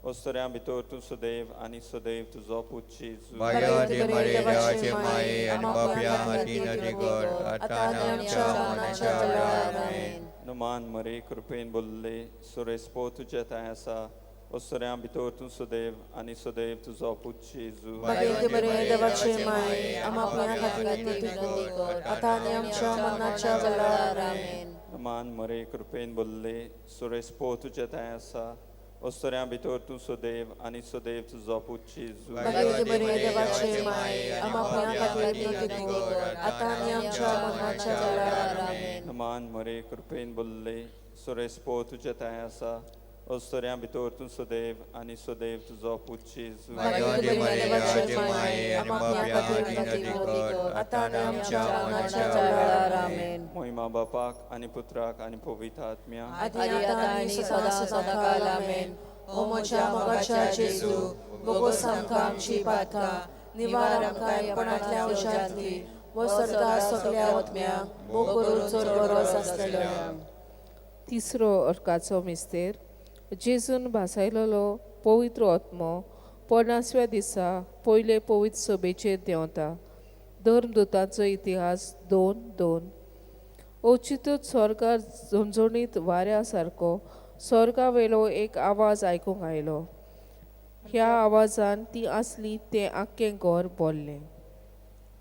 Speaker 14: अस्तुऱ्यां भितर तूं सदैव आनी सदैव तुजो पूत जेजू.
Speaker 10: भाग्यवती मरिये देवाची माये आनी पापयां खातीर विनंती कर आतां आनी आमच्या मरणाच्या वेळार. आमेन.
Speaker 14: नमान मरिये, कृपेन भरले, सुरेस्पोर तुजे थंय आसा. अस्तुऱ्यां भितर तूं सदैव आनी सदैव तुजो पूत जेजू.
Speaker 13: भाग्यवती मरिये देवाची माये, आम्हा पापयां खातीर विनंती कर आतां आनी आमच्या मरणाच्या वेळार. आमेन.
Speaker 14: नमान मरिये, कृपेन भरले, सुरेस्पोर तुजे थंय आसा. अस्तुऱ्यां भितर तूं सदैव आनी सदैव तुजो पूत जेजू.
Speaker 13: भाग्यवती मरिये देवाची माये, आम्हा पापयां खातीर विनंती कर आतां आनी आमच्या मरणाच्या वेळार. आमेन.
Speaker 14: नमान मरिये, कृपेन भरले, सुरेस्पोर तुजे थंय आसा. अस्तुऱ्यां भितर तूं सदैव आनी सदैव तुजो पूत जेजू.
Speaker 10: भाग्यवती मरिये देवाची माये आनी पापयां खातीर विनंती कर आतां आनी आमच्या मरणाच्या वेळार. आमेन.
Speaker 14: मोहिमा बापाक आनी पुत्राक आनी पवित्र आत्म्याक.
Speaker 13: आदी आतां आनी सदां सदां काल. आमेन. ओ म्हज्या मोगाच्या जेजू, बोगोस आमकां आमची पातकां, निवार आमकां एकपणांतल्या उज्यांतली, वो सरकार सगल्या ओतम्यांक, भोग करून चड गरज आसलेल्या.
Speaker 4: तिसरो अर्काचो मिस्तेर. जेजून भासायलेलो पवित्र आत्मो पन्नासव्या दिसा पयले पवित्र सभेचेर देंवता. धर्मदूतांचो इतिहास 2:2. अवचितूच स्वर्गार झणझणीत वाऱ्या सारको स्वर्गा वेलो एक आवाज आयकूंक आयलो. ह्या आवाजान ती आसली तें आख्खें घर भरलें.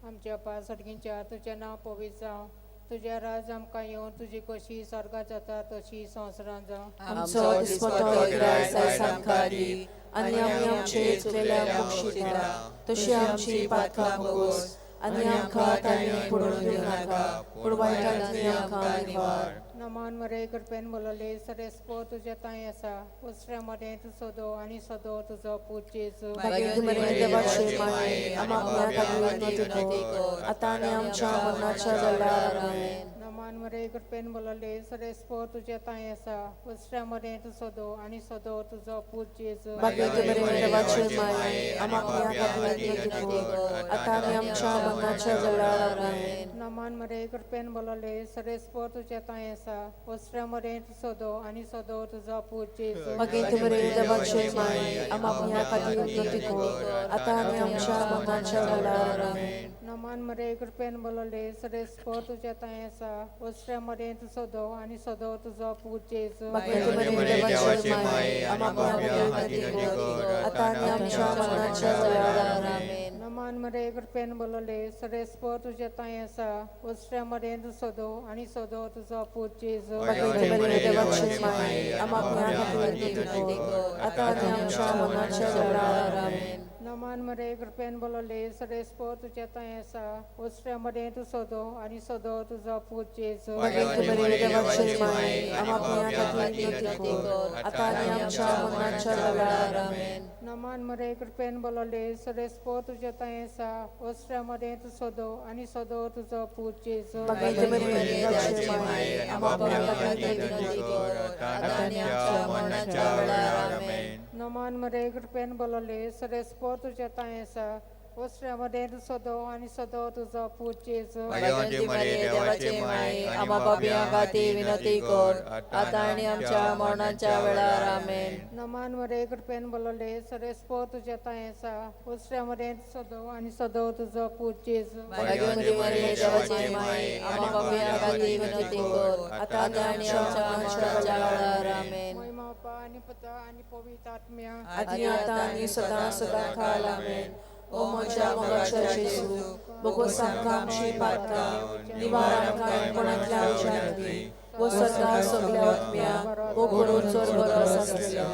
Speaker 15: आमच्या बापा सर्गींच्या, तुजें नांव पवित्र जावं, तुजें राज आमकां येवं, तुजी कशी स्वर्गात जाता तशी संवसारांत जावं.
Speaker 13: आमचो दिसपटो गिरायस आयज आमकां दी आनी आमी आमचे चुकलेल्यांक बक्षिता तशी आमची पातकां भोगोस आनी आमकां ताणें पडून दिवं नाका, पूण वायटांतली आमकां निवार.
Speaker 15: नमान मरिये, कृपेन भरलेले, सरेस्पोर तुजे तांय आसा. दुसऱ्या मदें तूं सदो आनी सदो तुजो पूत जेजू.
Speaker 13: भाग्यवती मरिये देवाचे माये, आम्हा पापयां खातीर विनंती कर आतां आनी आमच्या मरणाच्या वेळार. आमेन.
Speaker 15: नमान मरिये, कृपेन भरलेले, सरेस्पोर तुजे तांय आसा. दुसऱ्या मदें तूं सदो आनी सदो तुजो पूत जेजू.
Speaker 13: भाग्यवती मरिये देवाचे माये, आम्हा पापयां खातीर विनंती कर आतां आनी आमच्या मरणाच्या वेळार. आमेन.
Speaker 15: नमान मरिये, कृपेन भरलेले, सरेस्पोर तुजे तांय आसा. दुसऱ्या मदें तूं सदो आनी सदो तुजो पूत जेजू.
Speaker 13: भाग्यवती मरिये देवाचे माये, आम्हा पापयां खातीर विनंती कर आतां आनी आमच्या मरणाच्या वेळार. आमेन.
Speaker 15: नमान मरिये, कृपेन भरलेले, सरेस्पोर तुजे तांय आसा. दुसऱ्या मदें तूं सदो आनी सदो तुजो पूत जेजू.
Speaker 13: भाग्यवती मरिये देवाचे माये, आम्हा पापयां खातीर विनंती कर आतां आनी आमच्या मरणाच्या वेळार. आमेन.
Speaker 15: नमान मरिये, कृपेन भरलेले, सरेस्पोर तुजे तांय आसा. दुसऱ्या मदें तूं सदो आनी सदो तुजो पूत जेजू.
Speaker 13: भाग्यवती मरिये देवाचे माये, आम्हा पापयां खातीर विनंती कर आतां आनी आमच्या मरणाच्या वेळार. आमेन.
Speaker 15: नमान मरिये, कृपेन भरलेले, सरेस्पोर तुजे तांय आसा. दुसऱ्या मदें तूं सदो आनी सदो तुजो पूत जेजू.
Speaker 13: भाग्यवती मरिये देवाचे माये, आम्हा पापयां खातीर विनंती कर आतां आनी आमच्या मरणाच्या वेळार. आमेन.
Speaker 15: नमान मरिये, कृपेन भरलेले, सरेस्पोर तुजे तांय आसा. दुसऱ्या मदें तूं सदो आनी सदो तुजो पूत जेजू.
Speaker 13: भाग्यवती मरिये देवाचे माये, आम्हा पापयां खातीर विनंती कर आतां आनी आमच्या मरणाच्या वेळार. आमेन.
Speaker 15: नमान मरिये, कृपेन भरलेले, सरेस्पोर तुजे तांय आसा. दुसऱ्या मदें तूं सदो आनी सदो तुजो पूत जेजू.
Speaker 10: भाग्यवती मरिये देवाचे माये, आम्हा पापयां खातीर विनंती कर आतां आनी आमच्या मरणाच्या वेळार. आमेन.
Speaker 15: नमान मरिये, कृपेन भरलेले, सरेस्पोर तुजे तांय आसा. दुसऱ्या मदें तूं सदो आनी सदो तुजो पूत जेजू.
Speaker 13: भाग्यवती मरिये देवाचे माये, आम्हा पापयां खातीर विनंती कर आतां आनी आमच्या मरणाच्या वेळार. आमेन.
Speaker 15: महिमा बापा आनी पुता आनी पवित्र आत्म्या.
Speaker 13: आदी आतां आनी सदां सदां काल. आमेन. ओ म्हज्या मोगाच्या जेजू, बोगोस आमकां आमची पातकां, निवार आमकां कोणांतल्या उज्यांतली, वो सरकार सगल्या आत्म्या, वो करून चड गरज आसलेल्या.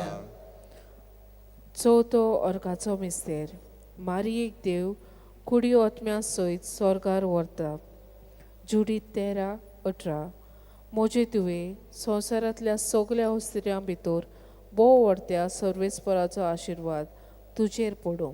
Speaker 4: चवथो अर्गाचो मिस्तेर. मारयेक देव कुडी ओतम्या सयत स्वर्गार व्हरता. जुडीत 13:18. म्हजे तुवें संवसारांतल्या सगल्या हस्त्र्यां भितर भोव व्हडत्या सर्वेस्पराचो आशिर्वाद तुजेर पडूं.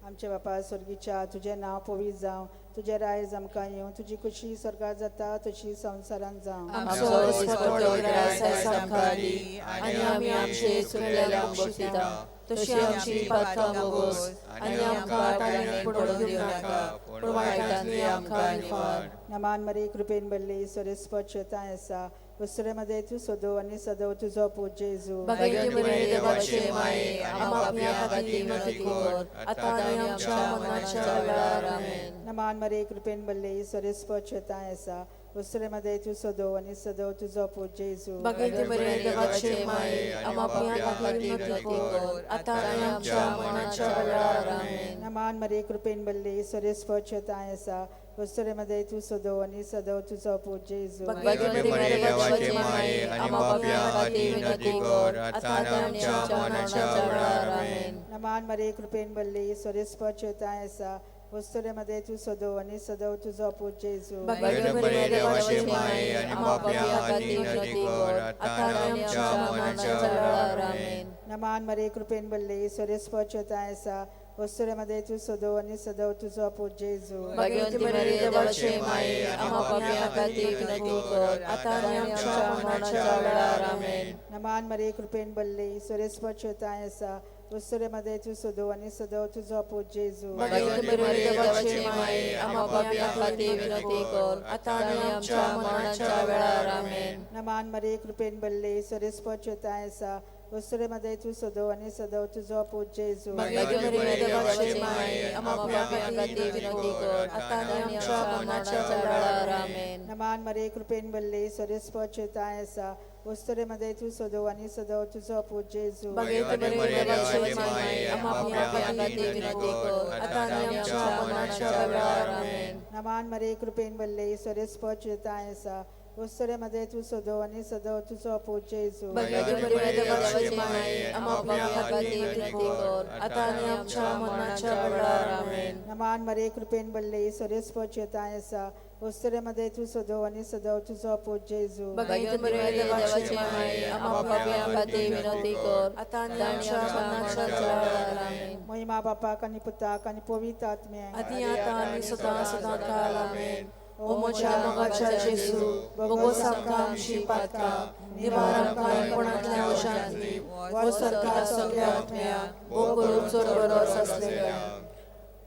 Speaker 16: आमच्या बापा स्वर्गीच्या, तुजें नांव पवित्र जावं, तुजें रायज आमकां येवं, तुजी खुशी स्वर्गार जाता तशी संवसारांत जावं.
Speaker 13: आमचो दिसपट्टो ग्रास आयज आमकां दी आनी आमी आमचे चुकलेल्यांक बक्षिता तशी आमची पातकां भोगोस आनी आमकां ताळेन पडून दिवं नाका, पूण वायटांतली आमकां निवार.
Speaker 16: नमान मरी कृपेन भरली, सर्वेस्पर शेतां आसा, वस्त्रे तूं सदो आनी सदो तुजो पूत जेजू.
Speaker 13: बागयती मरे देवाचे माये, आमा पापयां खातीर विनंती कर, आतां आनी आमच्या मरणाच्या वेळार. आमेन.
Speaker 16: नमान मरे कृपेन भरली, सर्वेस्पर शेतां आसा, वस्त्रे तूं सदो आनी सदो तुजो पूत जेजू.
Speaker 13: बागयती मरे देवाचे माये, आमा पापयां खातीर विनंती कर, आतां आनी आमच्या मरणाच्या वेळार. आमेन.
Speaker 16: नमान मरे कृपेन भरली, सर्वेस्पर शेतां आसा, वस्त्रे तूं सदो आनी सदो तुजो पूत जेजू.
Speaker 10: बागयती मरे देवाचे माये, आनी पापयां खातीर विनंती कर, आतां आनी आमच्या मरणाच्या वेळार. आमेन.
Speaker 16: नमान मरे कृपेन भरली, सर्वेस्पर शेतां आसा, वस्त्रे तूं सदो आनी सदो तुजो पूत जेजू.
Speaker 10: बागयती मरे देवाचे माये, आनी पापयां खातीर विनंती कर, आतां आनी आमच्या मरणाच्या वेळार. आमेन.
Speaker 16: नमान मरे कृपेन भरली, सर्वेस्पर शेतां आसा, वस्त्रे तूं सदो आनी सदो तुजो पूत जेजू.
Speaker 13: बागयती मरे देवाचे माये, आमा पापयां खातीर विनंती कर, आतां आनी आमच्या मरणाच्या वेळार. आमेन.
Speaker 16: नमान मरे कृपेन भरली, सर्वेस्पर शेतां आसा, वस्त्रे तूं सदो आनी सदो तुजो पूत जेजू.
Speaker 13: बागयती मरे देवाचे माये, आमा पापयां खातीर विनंती कर, आतां आनी आमच्या मरणाच्या वेळार. आमेन.
Speaker 16: नमान मरे कृपेन भरली, सर्वेस्पर शेतां आसा, वस्त्रे तूं सदो आनी सदो तुजो पूत जेजू.
Speaker 13: बागयती मरे देवाचे माये, आमा पापयां खातीर विनंती कर, आतां आनी आमच्या मरणाच्या वेळार. आमेन.
Speaker 16: नमान मरे कृपेन भरली, सर्वेस्पर शेतां आसा, वस्त्रे तूं सदो आनी सदो तुजो पूत जेजू.
Speaker 13: बागयती मरे देवाचे माये, आमा पापयां खातीर विनंती कर, आतां आनी आमच्या मरणाच्या वेळार. आमेन.
Speaker 16: नमान मरे कृपेन भरली, सर्वेस्पर शेतां आसा, वस्त्रे तूं सदो आनी सदो तुजो पूत जेजू.
Speaker 13: बागयती मरे देवाचे माये, आमा पापयां खातीर विनंती कर, आतां आनी आमच्या मरणाच्या वेळार. आमेन.
Speaker 16: नमान मरे कृपेन भरली, सर्वेस्पर शेतां आसा, वस्त्रे तूं सदो आनी सदो तुजो पूत जेजू.
Speaker 13: बागयती मरे देवाचे माये, आमा पापयां खातीर विनंती कर, आतां आनी आमच्या मरणाच्या वेळार. आमेन.
Speaker 16: महिमा बापाक आनी पुताक आनी पवित्र आत्म्याक,
Speaker 13: आदी आतां आनी सदां सदां काल. आमेन. ओ म्हज्या मोगाच्या जेजू, भोगोस आमकां आमची पातकां, निवार आमकां कोणांतल्या उशांतली, वो सरकार सगल्या आत्म्यांक, भोग करून चड बरो आसलेल्या.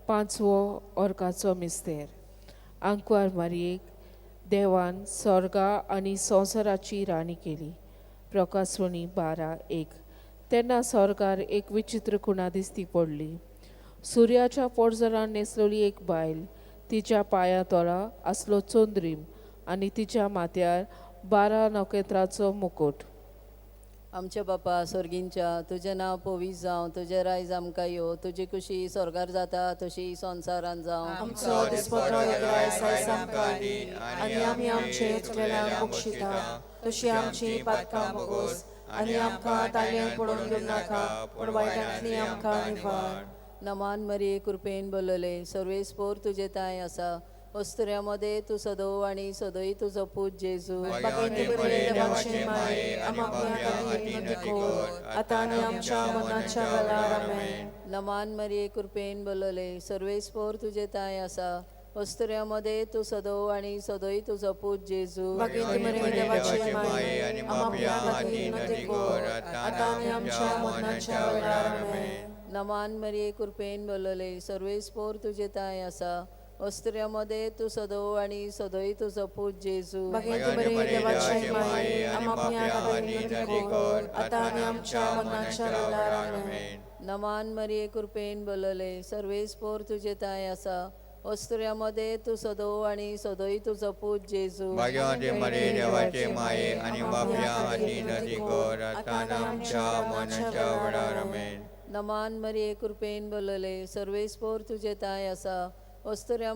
Speaker 4: पांचवो अर्गाचो मिस्तेर. आंकवार मारयेक देवान स्वर्गा आनी संवसाराची राणी केली. प्रकासवणी 12:1. तेन्ना स्वर्गार एक विचित्र खुणा दिसती पडली. सुर्याच्या पोरजरान न्हेसलेली एक बायल, तिच्या पांया तोळा आसलो चंद्रीम आनी तिच्या माथ्यार 12 नखेत्राचो मुकुट.
Speaker 12: आमच्या बापा स्वर्गींच्या, तुजें नांव पवित्र जावं, तुजें रायज आमकां यो, तुजी खुशी स्वर्गार जाता तशी संवसारांत जावं.
Speaker 13: आमचो दिसपट्टो ग्रास आयज आमकां दी आनी आमी आमचे चुकलेल्यांक बक्षिता तशी आमची पातकां भोगोस आनी आमकां ताळयेन पडून दिवं नाका, पूण वायटांतली आमकां निवार.
Speaker 12: नमान मरिये कृपेन बोलले, सर्वेस्पोर तुजे तांय आसा, वस्त्र्या मदें तूं सदो आनी सदोय तुजो पूत जेजू.
Speaker 13: बागयती मरे देवाचे माये, आमा पापयां खातीर विनंती कर, आतां आनी आमच्या मरणाच्या वेळार. आमेन.
Speaker 12: नमान मरिये कृपेन बोलले, सर्वेस्पोर तुजे तांय आसा, वस्त्र्या मदें तूं सदो आनी सदोय तुजो पूत जेजू.
Speaker 13: बागयती मरे देवाचे माये, आमा पापयां खातीर विनंती कर, आतां आनी आमच्या मरणाच्या वेळार. आमेन.
Speaker 12: नमान मरिये कृपेन बोलले, सर्वेस्पोर तुजे तांय आसा, वस्त्र्या मदें तूं सदो आनी सदोय तुजो पूत जेजू.
Speaker 13: बागयती मरे देवाचे माये, आमा पापयां खातीर विनंती कर, आतां आनी आमच्या मरणाच्या वेळार. आमेन.
Speaker 12: नमान मरिये कृपेन बोलले, सर्वेस्पोर तुजे तांय आसा, वस्त्र्या मदें तूं सदो आनी सदोय तुजो पूत जेजू.
Speaker 10: बागयती मरे देवाचे माये आनी पापयां खातीर विनंती कर, आतां आनी आमच्या मरणाच्या वेळार. आमेन.
Speaker 12: नमान मरिये कृपेन बोलले, सर्वेस्पोर तुजे तांय आसा, वस्तुऱ्या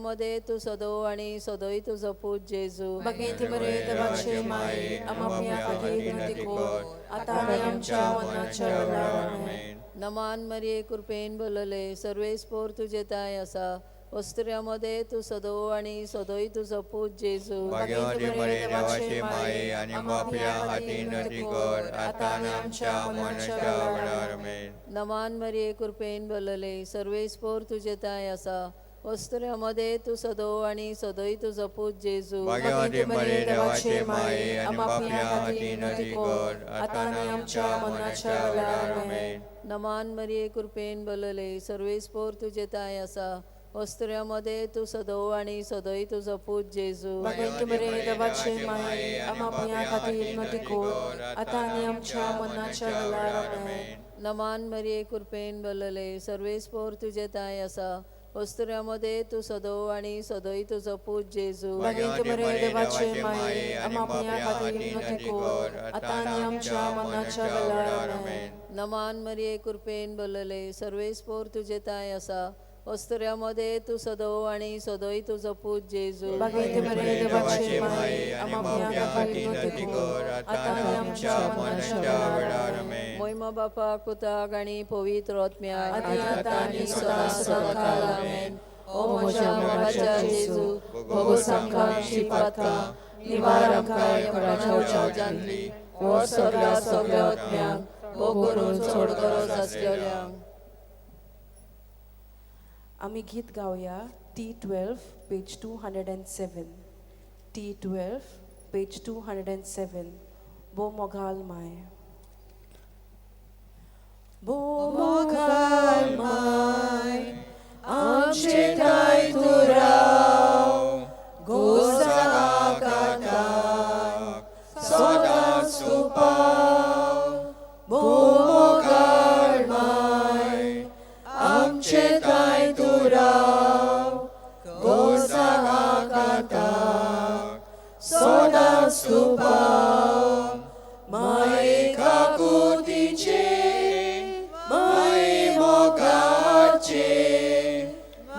Speaker 12: तूं सदो आनी सदोय तुजो पूत जेजू.
Speaker 13: बागेंत मरे देवाचे माये, आमा खातीर विनंती कर, आतां आनी आमच्या मरणाच्या वेळार. आमेन.
Speaker 12: नमान मरिये, कृपेन भरलेले, सर्वेस्पोर तुजे ताय आसा. वस्तुऱ्या तूं सदो आनी सदोय तुजो पूत जेजू.
Speaker 10: भाग्यवती मरे देवाचे माये आनी बापया खातीर विनंती कर, आतां आनी आमच्या मरणाच्या वेळार. आमेन.
Speaker 12: नमान मरिये, कृपेन भरलेले, सर्वेस्पोर तुजे ताय आसा. वस्तुऱ्या तूं सदो आनी सदोय तुजो पूत जेजू.
Speaker 10: भाग्यवती मरे देवाचे माये आनी बापया खातीर विनंती कर, आतां आनी आमच्या मरणाच्या वेळार. आमेन.
Speaker 12: नमान मरिये, कृपेन भरलेले, सर्वेस्पोर तुजे ताय आसा. वस्तुऱ्या तूं सदो आनी सदोय तुजो पूत जेजू.
Speaker 13: बागेंत मरे देवाचे माये, आमा खातीर विनंती कर, आतां आनी आमच्या मरणाच्या वेळार. आमेन.
Speaker 12: नमान मरिये, कृपेन भरलेले, सर्वेस्पोर तुजे ताय आसा. वस्तुऱ्या तूं सदो आनी सदोय तुजो पूत जेजू.
Speaker 13: बागेंत मरे देवाचे माये, आमा खातीर विनंती कर, आतां आनी आमच्या मरणाच्या वेळार. आमेन.
Speaker 12: नमान मरिये, कृपेन भरलेले, सर्वेस्पोर तुजे ताय आसा. वस्तुऱ्या तूं सदो आनी सदोय तुजो पूत जेजू.
Speaker 13: बागेंत मरे देवाचे माये, आमा खातीर विनंती कर, आतां आनी आमच्या मरणाच्या वेळार.
Speaker 10: आमेन.
Speaker 12: मोहिमा बापाक, पुताक आनी पवित्र आत्म्याक,
Speaker 13: आनी आतां आनी सदां सदां काल. आमेन.
Speaker 12: ओ म्हज्या मोगाच्या जेजू, भोगोस आमकां आमची पातकां, निवार आमकां यमणाच्या उज्यांतली, व्हर सगळ्या सगळ्या आत्म्यांक, भोग करून चड गरज आसलेल्यांक.
Speaker 13: आमी गीत गावया T12 page 207, T12 page 207. भो मोगाल my, भो मोगाल my, आमचे ठांय तूं राव, गोसाक सदांच तूं पाव. भो मोगाल my, आमचे ठांय तूं राव, गोसाक सदांच तूं पाव. माये काकुतीचे, माये मोगाचे,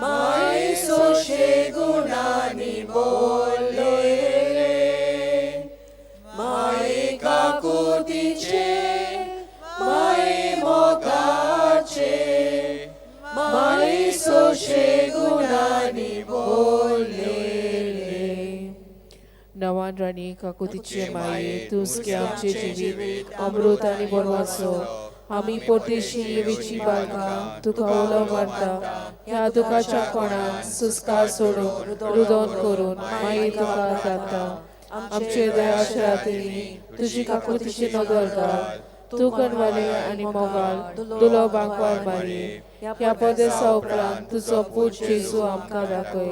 Speaker 13: माये सोशे गुणांनी बोललेले, माये काकुतीचे, माये मोगाचे, माये सोशे गुणांनी बोललेले.
Speaker 4: नवान राणी, काकुतीचे माये, तूं आमचे जिवीत अमृत आनी बरवाचो. आमी परदेशी येवेची बालकां तुका उलो मारता. ह्या दुखाच्या कोणाक सुस्कार सोडून रुदोन करून मागीर तुका जाता. आमचे दयाच्या रातींनी तुजी काकुतीची नदर घाल. तूं कणवाले आनी मोगाल दुलो बांकवार मारी, ह्या परदेसा उपरांत तुजो पूत जेजू आमकां दाखय.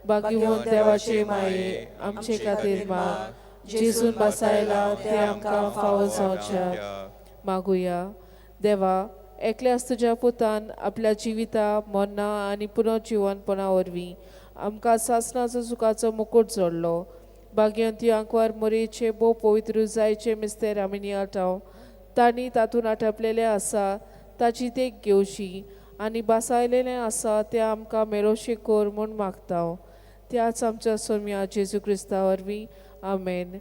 Speaker 4: बागीवंत देवाचे माये, आमचे खातीर माग, जेजून बसायला ते आमकां फावो जावच्या. मागुया. देवा, एकल्याच तुज्या पुतान आपल्या जिविता, मरणां आनी पुनर्जिवनपणा वरवीं आमकां सासणाचो सुखाचो मुकूट जोडलो. बागयंती आंकवार मोरेचे भोव पवित्र जायचे मिस्तेर आमी नियाळटाव, तांणी तातूंत आटपलेलें आसा ताची देख घेवची आनी बासायलेलें आसा तें आमकां मेळोवचें कर म्हूण मागता. त्याच आमच्या सोम्या जेजू क्रिस्ता वरवीं. आमेन.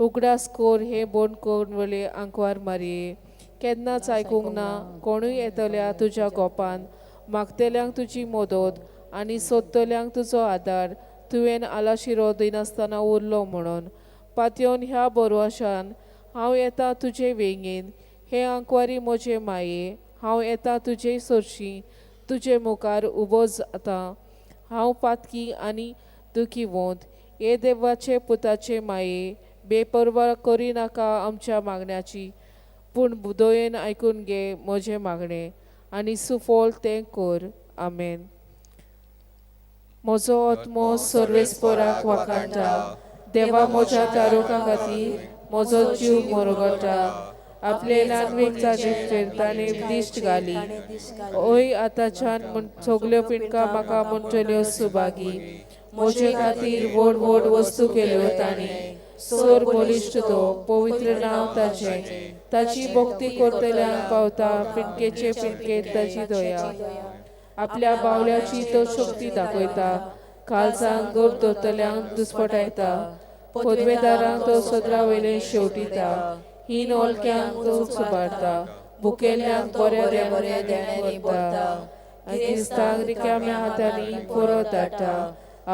Speaker 4: उगडास कोर हे बोन कोण वले आंकवार मारये, केन्नाच आयकूंक ना कोणूय येतल्या तुज्या गोपान. मागतल्यांक तुजी मदत आनी सोदतल्यांक तुजो आदार तुवें आलाशिरो दिनासतना उरलो म्हणून पातयेवन ह्या बरवाशान हांव येता तुजे वेंगेन. हे आंकवारी म्हजे माये, हांव येता तुजे सरशी, तुजे मुखार उबो जाता हांव पातकी आनी दुखीवंत. हे देवाचे पुताचे माये, बेपर्वा करिनाका आमच्या मागण्याची, पूण दयेन आयकून घे म्हजें मागणें आनी सुफळ तें कर. आमेन. म्हजो आत्मो सर्वेस्पराक वाखाणटा. देवा म्हज्या तारुका खातीर म्हजो जीव मोरगटा. आपले ल्हानवीक ताजेर ताणें दिश्ट घाली. ओय आतांच्यान म्हण सगल्यो पिंडकां म्हाका म्हणटल्यो सुभागी. म्हजे खातीर व्हड व्हड वस्तू केल्यो ताणें. सोर बळिश्ट तो पवित्र नांव ताचें. ताची भक्ती करतल्यांक पावता पिंडकेचे पिंडकेत ताची दया. आपल्या बावल्याची तो शक्ती दाखयता, काळजांक गोड दवरतल्यांक दुस्पटायता. पदवेदारांक तो सदरा वयले शेवटिता, हीन ओलक्यांक तो सुबारता, भुकेल्ल्यांक बऱ्या बऱ्या देण्यांनी भरता, गिरेस्तांक रिकाम्या हातांनी परत धाडटा.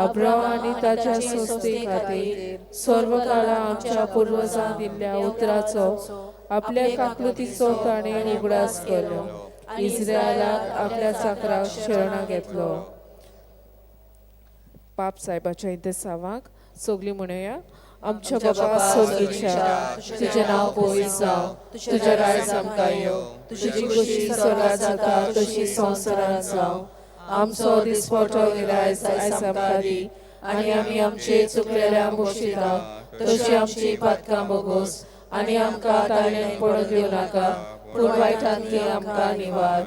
Speaker 4: अब्राहम आनी ताच्या संस्थे खातीर सर्व काळा आमच्या पुर्वजांक दिल्ल्या उतराचो आपल्या काकृतीचो ताणें उगडास केलो. इस्रायलाक आपल्या चाकराक शरणां घेतलो. पाप साहेबाच्या इंतेसांवाक सगळीं म्हणुया. आमच्या बाबा स्वर्गीच्या, तुजें नांव पवित्र जावं, तुजें रायज आमकां येवं, तुजी खोशी स्वर्गात जाता तशी संवसारांत जावं. आमचो दिसपटो गिरायज आयज आमकां दी, आनी आमी आमचे चुकलेल्या बक्षिता तशी आमची पातकां बोगोस, आनी आमकां ताळ्यान पडून दिवं नाका, पूण वायटांतली आमकां निवार.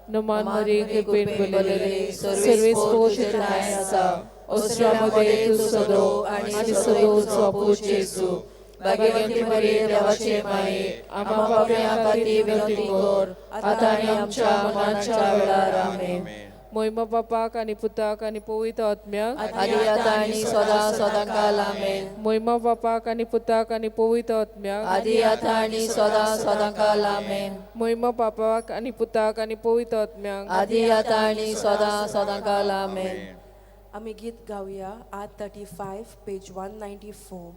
Speaker 4: नमान मरी कृपेन भरलेले, सर्वेस्पोर तुजें ठांय आसा, असल्या तूं सदो आनी सदोचो पूत जेजू.
Speaker 13: भाग्यवंती मरिये, देवाचे माये, आम्हा पाप्यां खातीर विनंती कर, आतां आनी आमच्या मरणाच्या वेळार. आमेन.
Speaker 4: मोहिमा बापाक आनी पुताक आनी पवित्र आत्म्याक,
Speaker 13: आदी आतां आनी सदां सदां काल. आमेन.
Speaker 4: मोहिमा बापाक आनी पुताक आनी पवित्र आत्म्याक,
Speaker 13: आदी आतां आनी सदां सदां काल. आमेन.
Speaker 4: मोहिमा बापाक आनी पुताक आनी पवित्र आत्म्याक,
Speaker 13: आदी आतां आनी सदां सदां काल. आमेन.
Speaker 17: आमी गीत गावया R 35 page 194,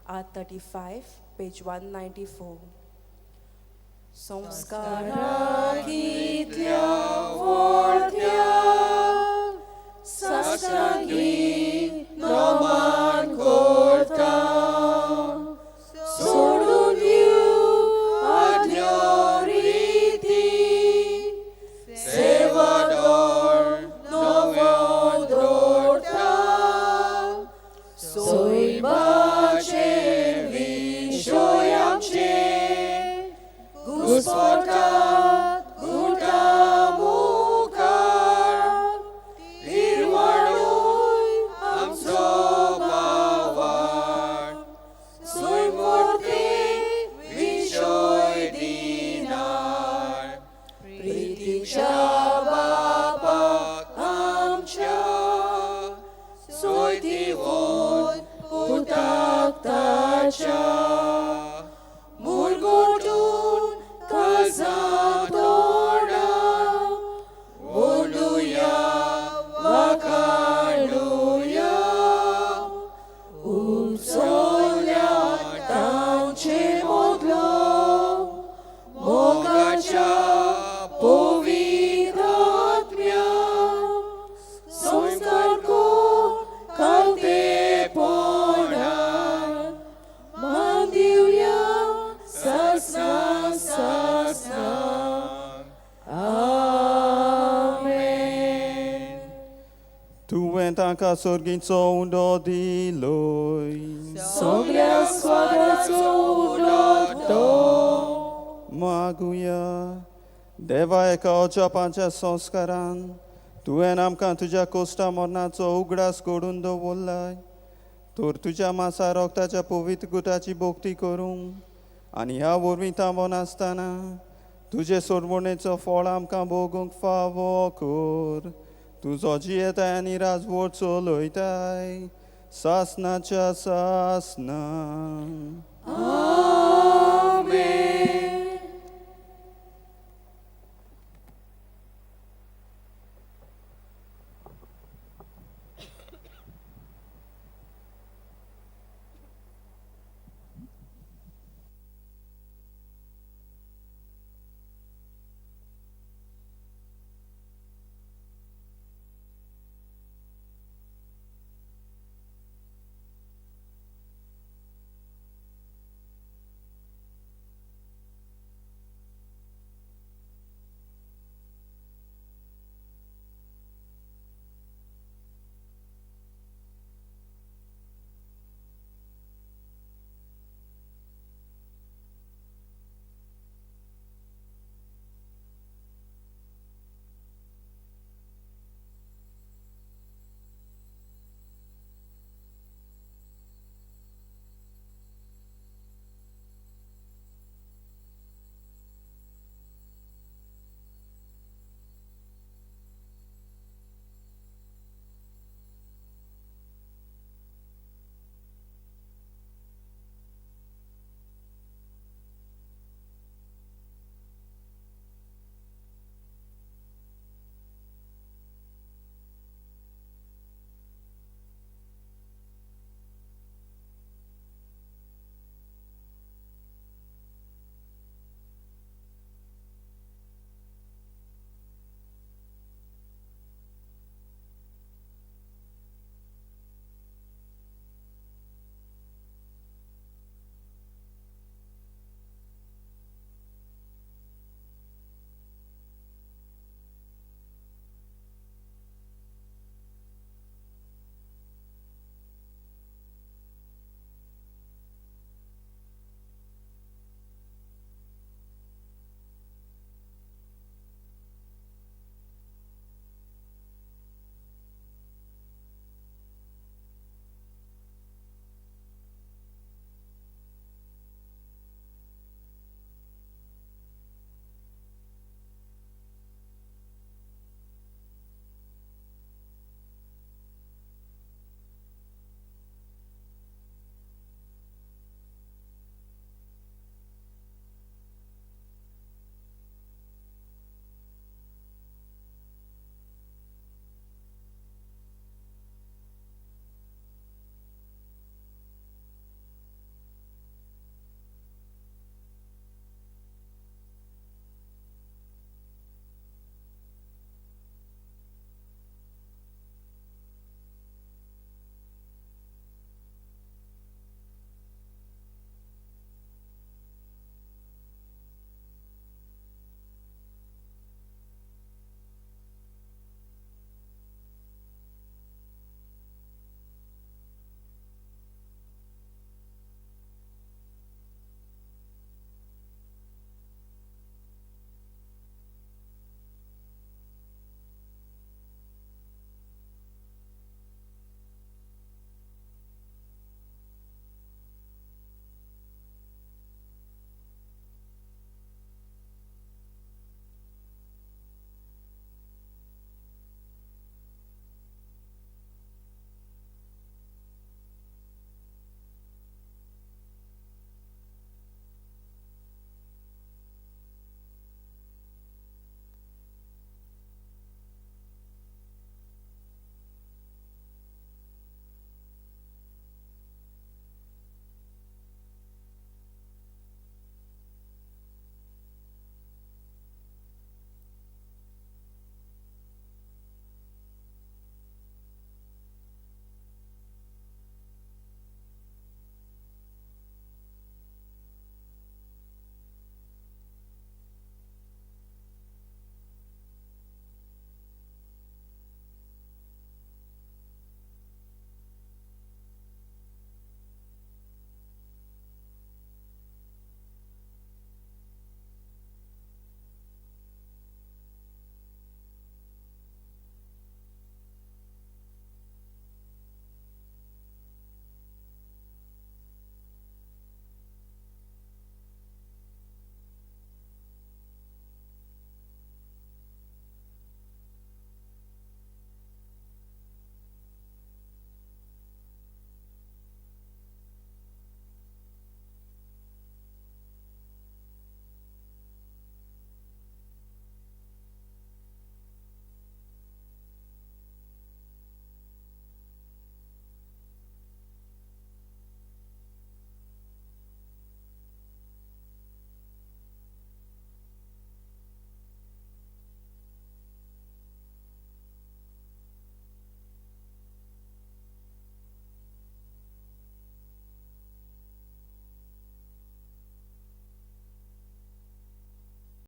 Speaker 17: R 35 page 194. संस्कारा कितल्या व्हडल्या, साष्टांगी नमन करता, सोडून दिव आदल्यो रिती, सेवादोर नवो दवरता. सैमाचे विशय आमचे घुस्पटा गुटा मुखार, निर्वाणूय आमचो भावार्थ, सैमवरती विशय दिनार. प्रितीच्या बापाक आमच्या सोयदिवन पुताक ताच्या, मुरगुटून काजा तोडा, बोलुया वाखाणुया. उपसोल्या तांचे मदलो मोगाच्या पवित्र आत्म्या, संस्कार कर खालतेपणान, मान दिवया सासना सासना. आमेन.
Speaker 14: तुवें तांकां सर्गीचो उंडो दिलोय,
Speaker 4: सगळ्या स्वादाचो उंडो तो.
Speaker 14: मागुया. देवा, एका अजापांच्या संस्कारान तुवें आमकां तुज्या कोश्टा मरणाचो उगडास करून दवरलाय, तर तुज्या मासा रोगताच्या पवित्र गुटाची भक्ती करूंक आनी ह्या वरवीं थांबो नासतना तुजे सोडवणेचो फळ आमकां भोगूंक फावो कर. तुजो जियेताय आनी राजवट चलयताय सासनाच्या सासना.